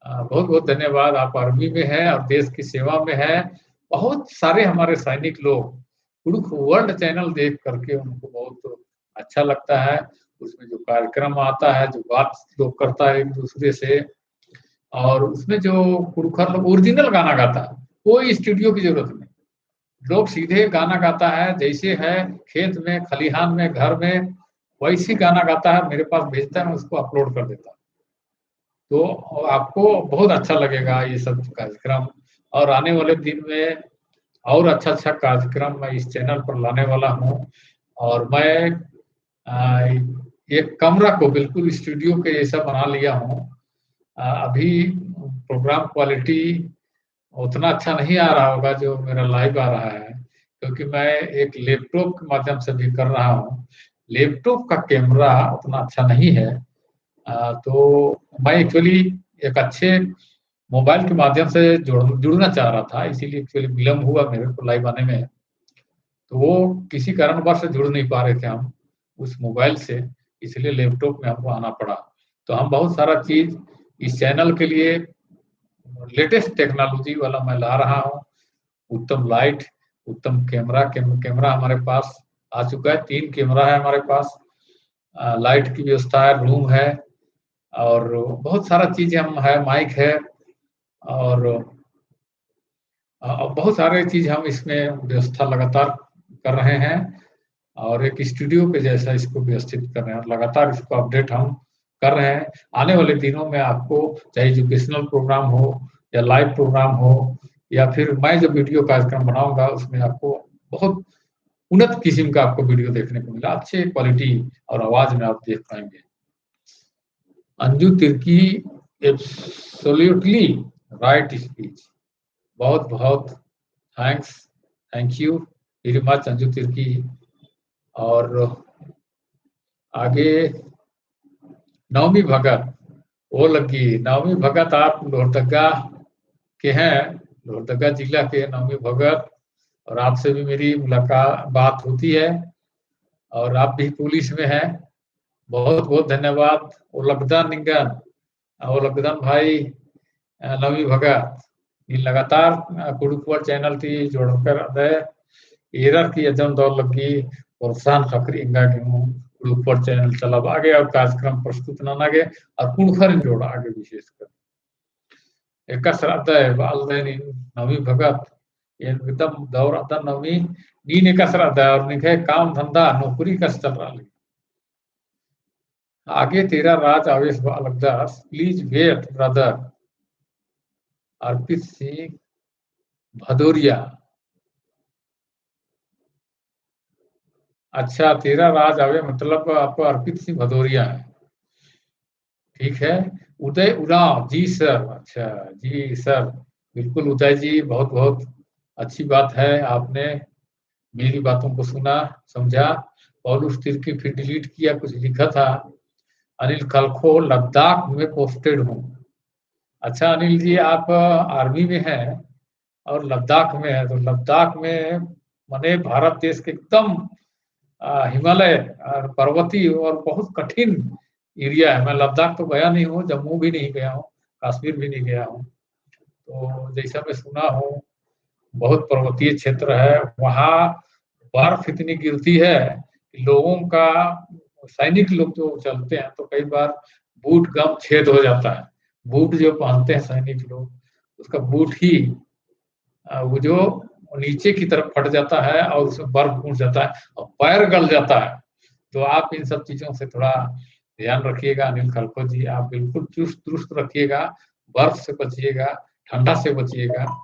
अ, बहुत बहुत धन्यवाद। आप army में हैं और देश की सेवा में हैं। बहुत सारे हमारे सैनिक लोग कुँड़ुख़ World channel देख करके उनको बहुत अच्छा लगता है। उसमें जो कार्यक्रम आता है, जो बात लोग करता है एक दूसरे से, और उसमें जो कुँड़ुख़र लोग original गाना गाता है, कोई studio की जरूरत नहीं। लोग सीधे गाना गाता है, जैसे है खेत में, खलिहान में, घर में, वैसे गाना गाता है, मेरे पास भेजता है, मैं उसको upload कर देता हूँ। तो आपको बहुत अच्छा लगेगा ये सब कार्यक्रम, और आने वाले दिन में और अच्छा-अच्छा कार्यक्रम मैं इस channel पर लाने वाला हूँ। और मैं, अ, एक कमरा को बिल्कुल studio के जैसा बना लिया हूँ। अ, अभी program quality उतना अच्छा नहीं आ रहा होगा जो मेरा live आ रहा है, क्योंकि मैं एक laptop के माध्यम से भी कर रहा हूँ। Laptop का camera उतना अच्छा नहीं है। अ, तो मैं actually एक अच्छे mobile के माध्यम से जुड़-, जुड़ना चाह रहा था, इसीलिए actually विलंब हुआ मेरे को live आने में। तो वो किसी कारणवश से जुड़ नहीं पा रहे थे हम उस mobile से, इसलिए laptop में हमको आना पड़ा। तो हम बहुत सारा चीज इस channel के लिए latest technology वाला मैं ला रहा हूँ। उत्तम light, उत्तम camera, कैम-, camera हमारे पास आ चुका है, तीन camera है हमारे पास, अ, light की व्यवस्था है, room है और बहुत सारा चीजें हम है, mic है और अ, बहुत सारे चीज हम इसमें व्यवस्था लगातार कर रहे हैं और एक studio के जैसा इसको व्यवस्थित कर रहे हैं और लगातार इसको update हम कर रहे हैं। आने वाले दिनों में आपको चाहे educational program हो या live program हो या फिर मैं जो video कार्यक्रम बनाऊंगा, उसमें आपको बहुत उन्नत किस्म का आपको video देखने को मिला, अच्छे quality और आवाज में आप देख पाएंगे। अंजू तिर्की, absolutely right speech। बहुत बहुत thanks, thank you very much अंजू तिर्की। और आगे नवमी भगत, ओ लग्गी, नवमी भगत आप लोहरदगा के हैं, लोहरदगा जिला के नवमी भगत, और आपसे भी मेरी मुलाकात, बात होती है, और आप भी पुलिस में हैं। बहुत बहुत धन्यवाद। ओ लगदन निंगन, ओ लगदन भाई, अ, नवमी भगत, नीन लगातार, अ, कुँड़ुख़ World channel ती जोड़कर अदय, एरर की अजम दौर लग्गी, प्रोत्साहन ख़क्खरी एंगा गे हूँ, कुँड़ुख़ World channel चलाबआ गे और कार्यक्रम प्रस्तुत नना गे, और कुँड़ुख़र जोड़आ गे विशेषकर। एकासे रअदय, बआलदय नीन नवमी भगत, एकदम दौर अदन नवमी, नीन एकासे रअदय, और निंग्है काम धंधा, नौकरी एकासे चलरआ लगी। आगे तेरा राज आवेस बआ लगदस, please wait brother। अर्पित सिंह भदौरिया। अच्छा, तेरा राज आवे मतलब आप अर्पित सिंह भदौरिया है। ठीक है, उदय उरांव जी sir, अच्छा जी sir, बिल्कुल उदय जी, बहुत बहुत अच्छी बात है, आपने मेरी बातों को सुना, समझा। पौलुस तिर्की फिर delete किया, कुछ लिखा था, अनिल खलखो लद्दाख में posted हूँ। अच्छा अनिल जी, आप army में हैं और लद्दाख में हैं, तो लद्दाख में माने भारत देश के एकदम, अ, हिमालय और पर्वतीय और बहुत कठिन area है। मैं लद्दाख तो गया नहीं हूँ, जम्मू भी नहीं गया हूँ, कश्मीर भी नहीं गया हूँ। तो जैसा मैं सुना हूँ, बहुत पर्वतीय क्षेत्र है, वहाँ बर्फ इतनी गिरती है लोगों का, सैनिक लोग जो चलते हैं तो कई बार बूट गम छेद हो जाता है। बूट जो पहनते हैं सैनिक लोग, उसका बूट ही, अ, वो जो नीचे की तरफ फट जाता है और उसमें बर्फ घुस जाता है और पैर गल जाता है। तो आप इन सब चीजों से थोड़ा ध्यान रखिएगा। अनिल खलखो जी, आप बिल्कुल चुस्त दुरुस्त रखिएगा, बर्फ से बचिएगा, ठंडा से बचिएगा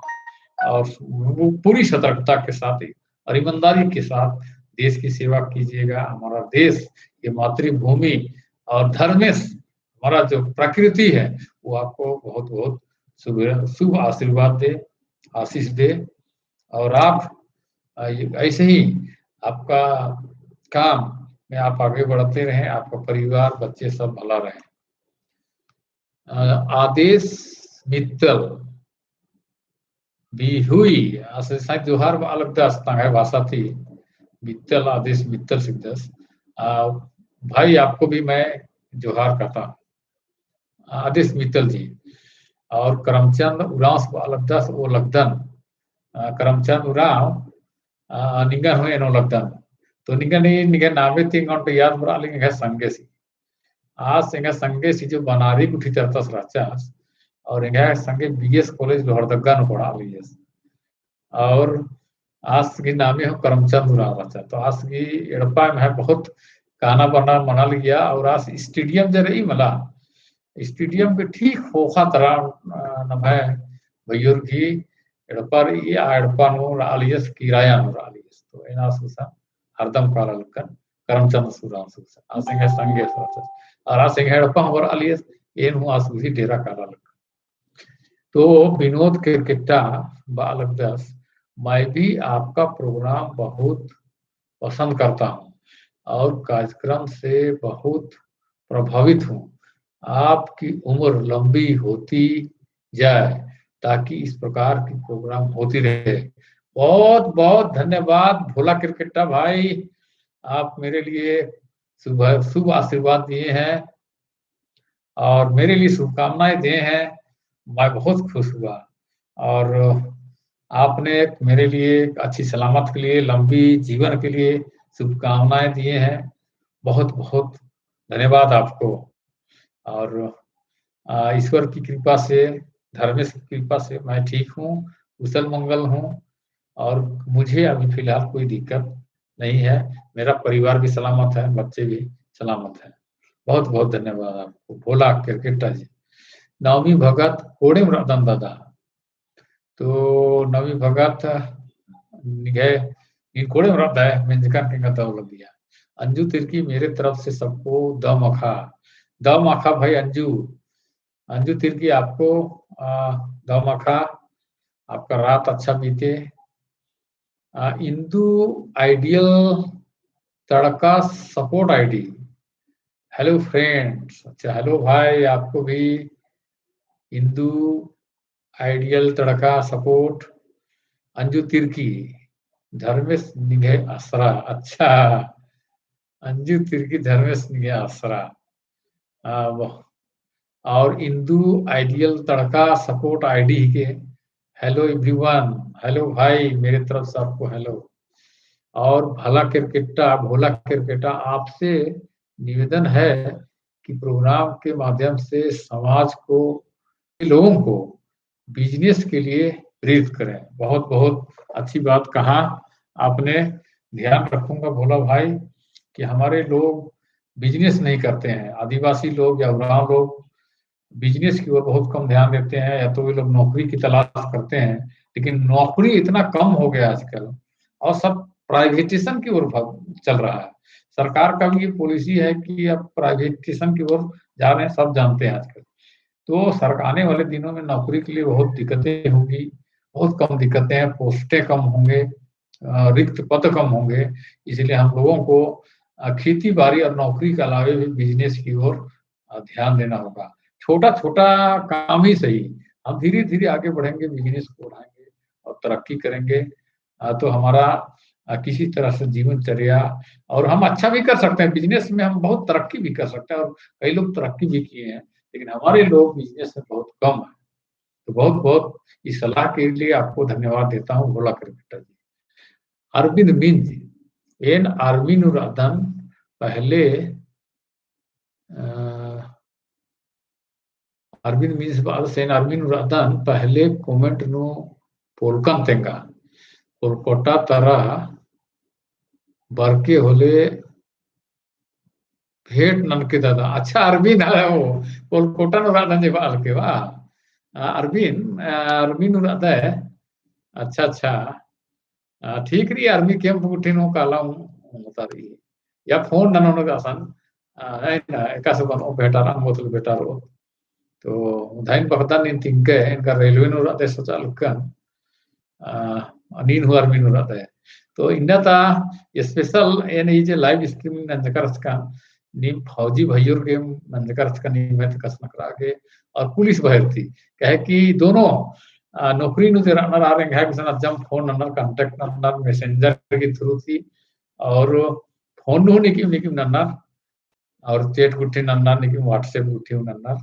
और वो पूरी सतर्कता के साथ और ईमानदारी के साथ देश की सेवा कीजिएगा। हमारा देश, ये मातृभूमि और धर्मेश, हमारा जो प्रकृति है, वो आपको बहुत, बहुत शुभ, शुभ आशीर्वाद दे, आशीष दे। और आप, अ, ये, ऐसे ही आपका काम में आप आगे बढ़ते रहें, आपका परिवार, बच्चे सब भला रहें। अ, आदेश मित्तल, बिहुई, आस एंग्है जोहार बआ लगदस, तंग्है भाषा ती, मित्तल, आदेश मित्तल सिकदस। अ, भाई, आपको भी मैं जोहार कहता हूँ, आदेश मित्तल जी। और करमचंद उराँवस बआ लगदस, ओ लगदन, अ, करमचंद उराँव, अ, निंगन हूँ एनो लगदन। तो निंगन ई, निंगन नामे ती एंगन तो याद बरआ लगी, एंग्है संगेसी। आस एंग्है संगेसी जो बनारी गुट्ठी तरतस रहचस, और एंग्है संगे बीएस कॉलेज लोहरदगा नू पढ़आ लगियस। और आस गही नामे हूँ करमचंद उराँव रहचा। तो आस गही एड़पा एम्है बहुत गाना बरना मना लगिया, और आस स्टेडियम जे रई मला, स्टेडियम के ठीक ख़ोख़ा तरा, अ, नम्है भैयोर गही एड़पा रई, आ एड़पा नू रआ लगियस, किराया नू रआ लगियस। तो एन आस गुसन हरदम काला लक्कन, करमचंद उराँवस गुसन। आस एंग्है संगेस रहचस। और आस एंग्है एड़पा हूँ बरआ लगियस, एन हूँ आस गुसन डेरा काला लक्कन। तो विनोद केरकेट्टा बआ लगदस, मैं भी आपका प्रोग्राम बहुत पसंद करता हूँ और कार्यक्रम से बहुत प्रभावित हूँ। आपकी उम्र लंबी होती जाए, ताकि इस प्रकार की प्रोग्राम होती रहे। बहुत, बहुत धन्यवाद भोला केरकेट्टा भाई, आप मेरे लिए शुभ, शुभ आशीर्वाद दिए हैं और मेरे लिए शुभकामनाएं दिए हैं। मैं बहुत खुश हुआ और आपने मेरे लिए अच्छी सलामत के लिए, लंबी जीवन के लिए शुभकामनाएं दिए हैं। बहुत, बहुत धन्यवाद आपको। और, अ, ईश्वर की कृपा से, धर्मेश की कृपा से मैं ठीक हूँ, कुशल मंगल हूँ और मुझे अभी फिलहाल कोई दिक्कत नहीं है। मेरा परिवार भी सलामत है, बच्चे भी सलामत हैं। बहुत, बहुत धन्यवाद आपको, भोला केरकेट्टा जी। नवमी भगत कोड़ेम रअदन दादा। तो नवमी भगत निंग्है, नीन कोड़ेम रअदय, मेंजकन के एंगा दव लगिया। अंजू तिर्की मेरे तरफ से सबको दव माखा। दव माखा भाई अंजू। अंजू तिर्की आपको, आ, दव माखा, आपका रात अच्छा बीते। आ, इंदु आइडियल तड़का support ID। Hello friends, अच्छा hello भाई, आपको भी इंदु आइडियल तड़का support। अंजू तिर्की, धर्मेश निंग्है असरा, अच्छा, अंजू तिर्की धर्मेश निंग्है असरा। आ, वाह। और इंदु आइडियल तड़का support ID के, hello everyone, hello भाई, मेरे तरफ से आपको hello। और भला केरकेट्टा, भोला केरकेट्टा, आपसे निवेदन है कि प्रोग्राम के माध्यम से समाज को, लोगों को बिजनेस के लिए प्रेरित करें। बहुत, बहुत अच्छी बात कहा आपने। ध्यान रखूंगा भोला भाई कि हमारे लोग बिजनेस नहीं करते हैं। आदिवासी लोग या उराँव लोग बिजनेस की ओर बहुत कम ध्यान देते हैं, या तो वे लोग नौकरी की तलाश करते हैं, लेकिन नौकरी इतना कम हो गया आजकल और सब प्राइवेटेशन की ओर भाग, चल रहा है। सरकार का भी ये पॉलिसी है कि अब प्राइवेटेशन की ओर जा रहे हैं, सब जानते हैं आजकल। तो सर-, आने वाले दिनों में नौकरी के लिए बहुत दिक्कतें होंगी, बहुत कम दिक्कतें हैं, पोस्टें कम होंगे, अ, रिक्त पद कम होंगे, इसलिए हम लोगों को, अ, खेती बाड़ी और नौकरी के अलावे भी बिजनेस की ओर, अ, ध्यान देना होगा। छोटा-छोटा काम ही सही, हम धीरे-धीरे आगे बढ़ेंगे, बिजनेस को बढ़ाएंगे और तरक्की करेंगे। अ, तो हमारा, अ, किसी तरह से जीवनचर्या, और हम अच्छा भी कर सकते हैं, बिजनेस में हम बहुत तरक्की भी कर सकते हैं और कई लोग तरक्की भी किए हैं, लेकिन हमारे लोग बिजनेस में बहुत कम हैं। तो बहुत-बहुत इस सलाह के लिए आपको धन्यवाद देता हूँ भोला केरकेट्टा जी। अरविंद मिंज, एन army नू रअदन पहले, अ, army नू means बअदस एन army नू रअदन पहले comment नू पोलकन तेंगा। कोलकाता तरा बरके होले भेंट ननके दादा। अच्छा, अरविंद, हाँ, वो कोलकाता नू रअदन जे बअलके बा। आ, अरविंद, आ, army नू रअदय। अच्छा, अच्छा। आ, ठीक रई, army camp गुट्ठी नू काला हूँ, हूँ होता रई। या phone ननोन का असन, आ, है ना, एकासे बनो भेंटारओ, बोतल भेंटारओ। तो उधाइन बखदन नीन तिंकय, एंगा railway नू रअदय सोचा लक्कन। आ, नीन हूँ army नू रअदय। तो इन्ना ता special एन ई जे live streaming नंजका रहचकन, नीम फौजी भइयोर गे नंजका रहचकन, नीम है तो कस नकरा गे, और पुलिस भइयर ती। काहे कि दोनों, आ, नौकरी नू जे रअनर आर एंग्है गुसन अज्जम phone नन्नर, contact नन्नर, messenger के through ती, और phone नू निकिम निकिम नन्नर, और chat गुट्ठी नन्नर, निकिम WhatsApp गुट्ठी नन्नर।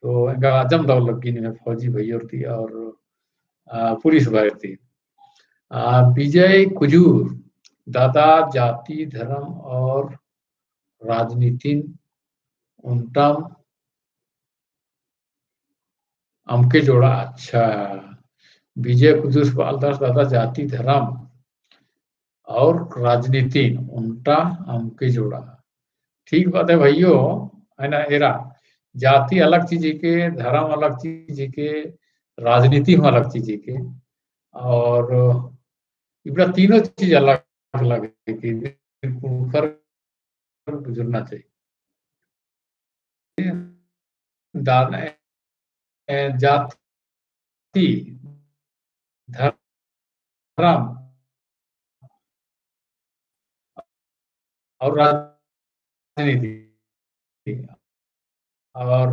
तो एंगा अजम दव लग्गी नीम फौजी भइयोर ती और, आ, पुलिस भइयोर ती। आ, विजय कुजूर, दादा जाति, धर्म और राजनीतिन ओन्टम अमके जोड़ा। अच्छा, विजय कुजूर बअलदस दादा जाति, धर्म और राजनीतिन ओन्टा अमके जोड़ा। ठीक बात है भइयो, है ना, एरा जाति अलग चीज हिके, धर्म अलग चीज हिके, राजनीति हूँ अलग चीज हिके। और इबड़ा तीनों चीज अलग अलग हिके, कुँड़ुख़र बुझुरना चाहिए। दान, ए, जाति, धर्म और राजनीति और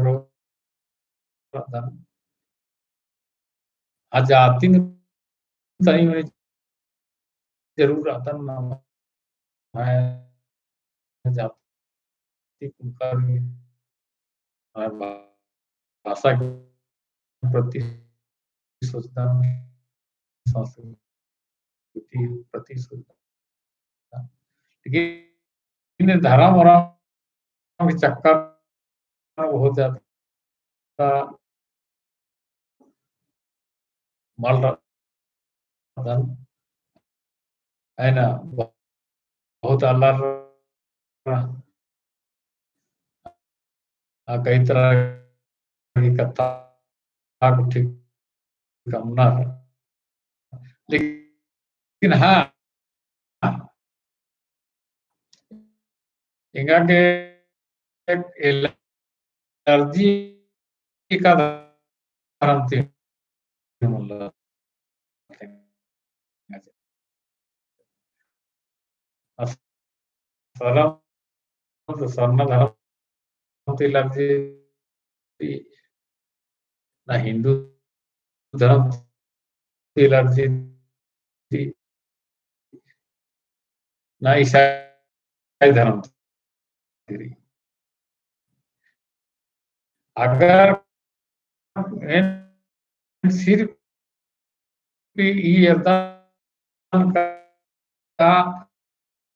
आ जातिन तनी मनी जरूर रअदन, नम्है जाति कुँड़ुख़र भाषा के प्रति सोचदन, संस्कृति प्रति सोचदन। लेकिन धर्म वरम के चक्कर में बहुत ज्यादा मल रअदन, है ना, बहुत आलर, आ, कई तरह की कत्था गुट्ठी कमनर। लेकिन हाँ, एंगा गे एक एलर्जी का धरम ती मल्ला। सरना धरम ती एलर्जी, ना हिंदू धरम ती एलर्जी, ना ईसाई धरम ती। अगर एन सिर्फ ई एरदन का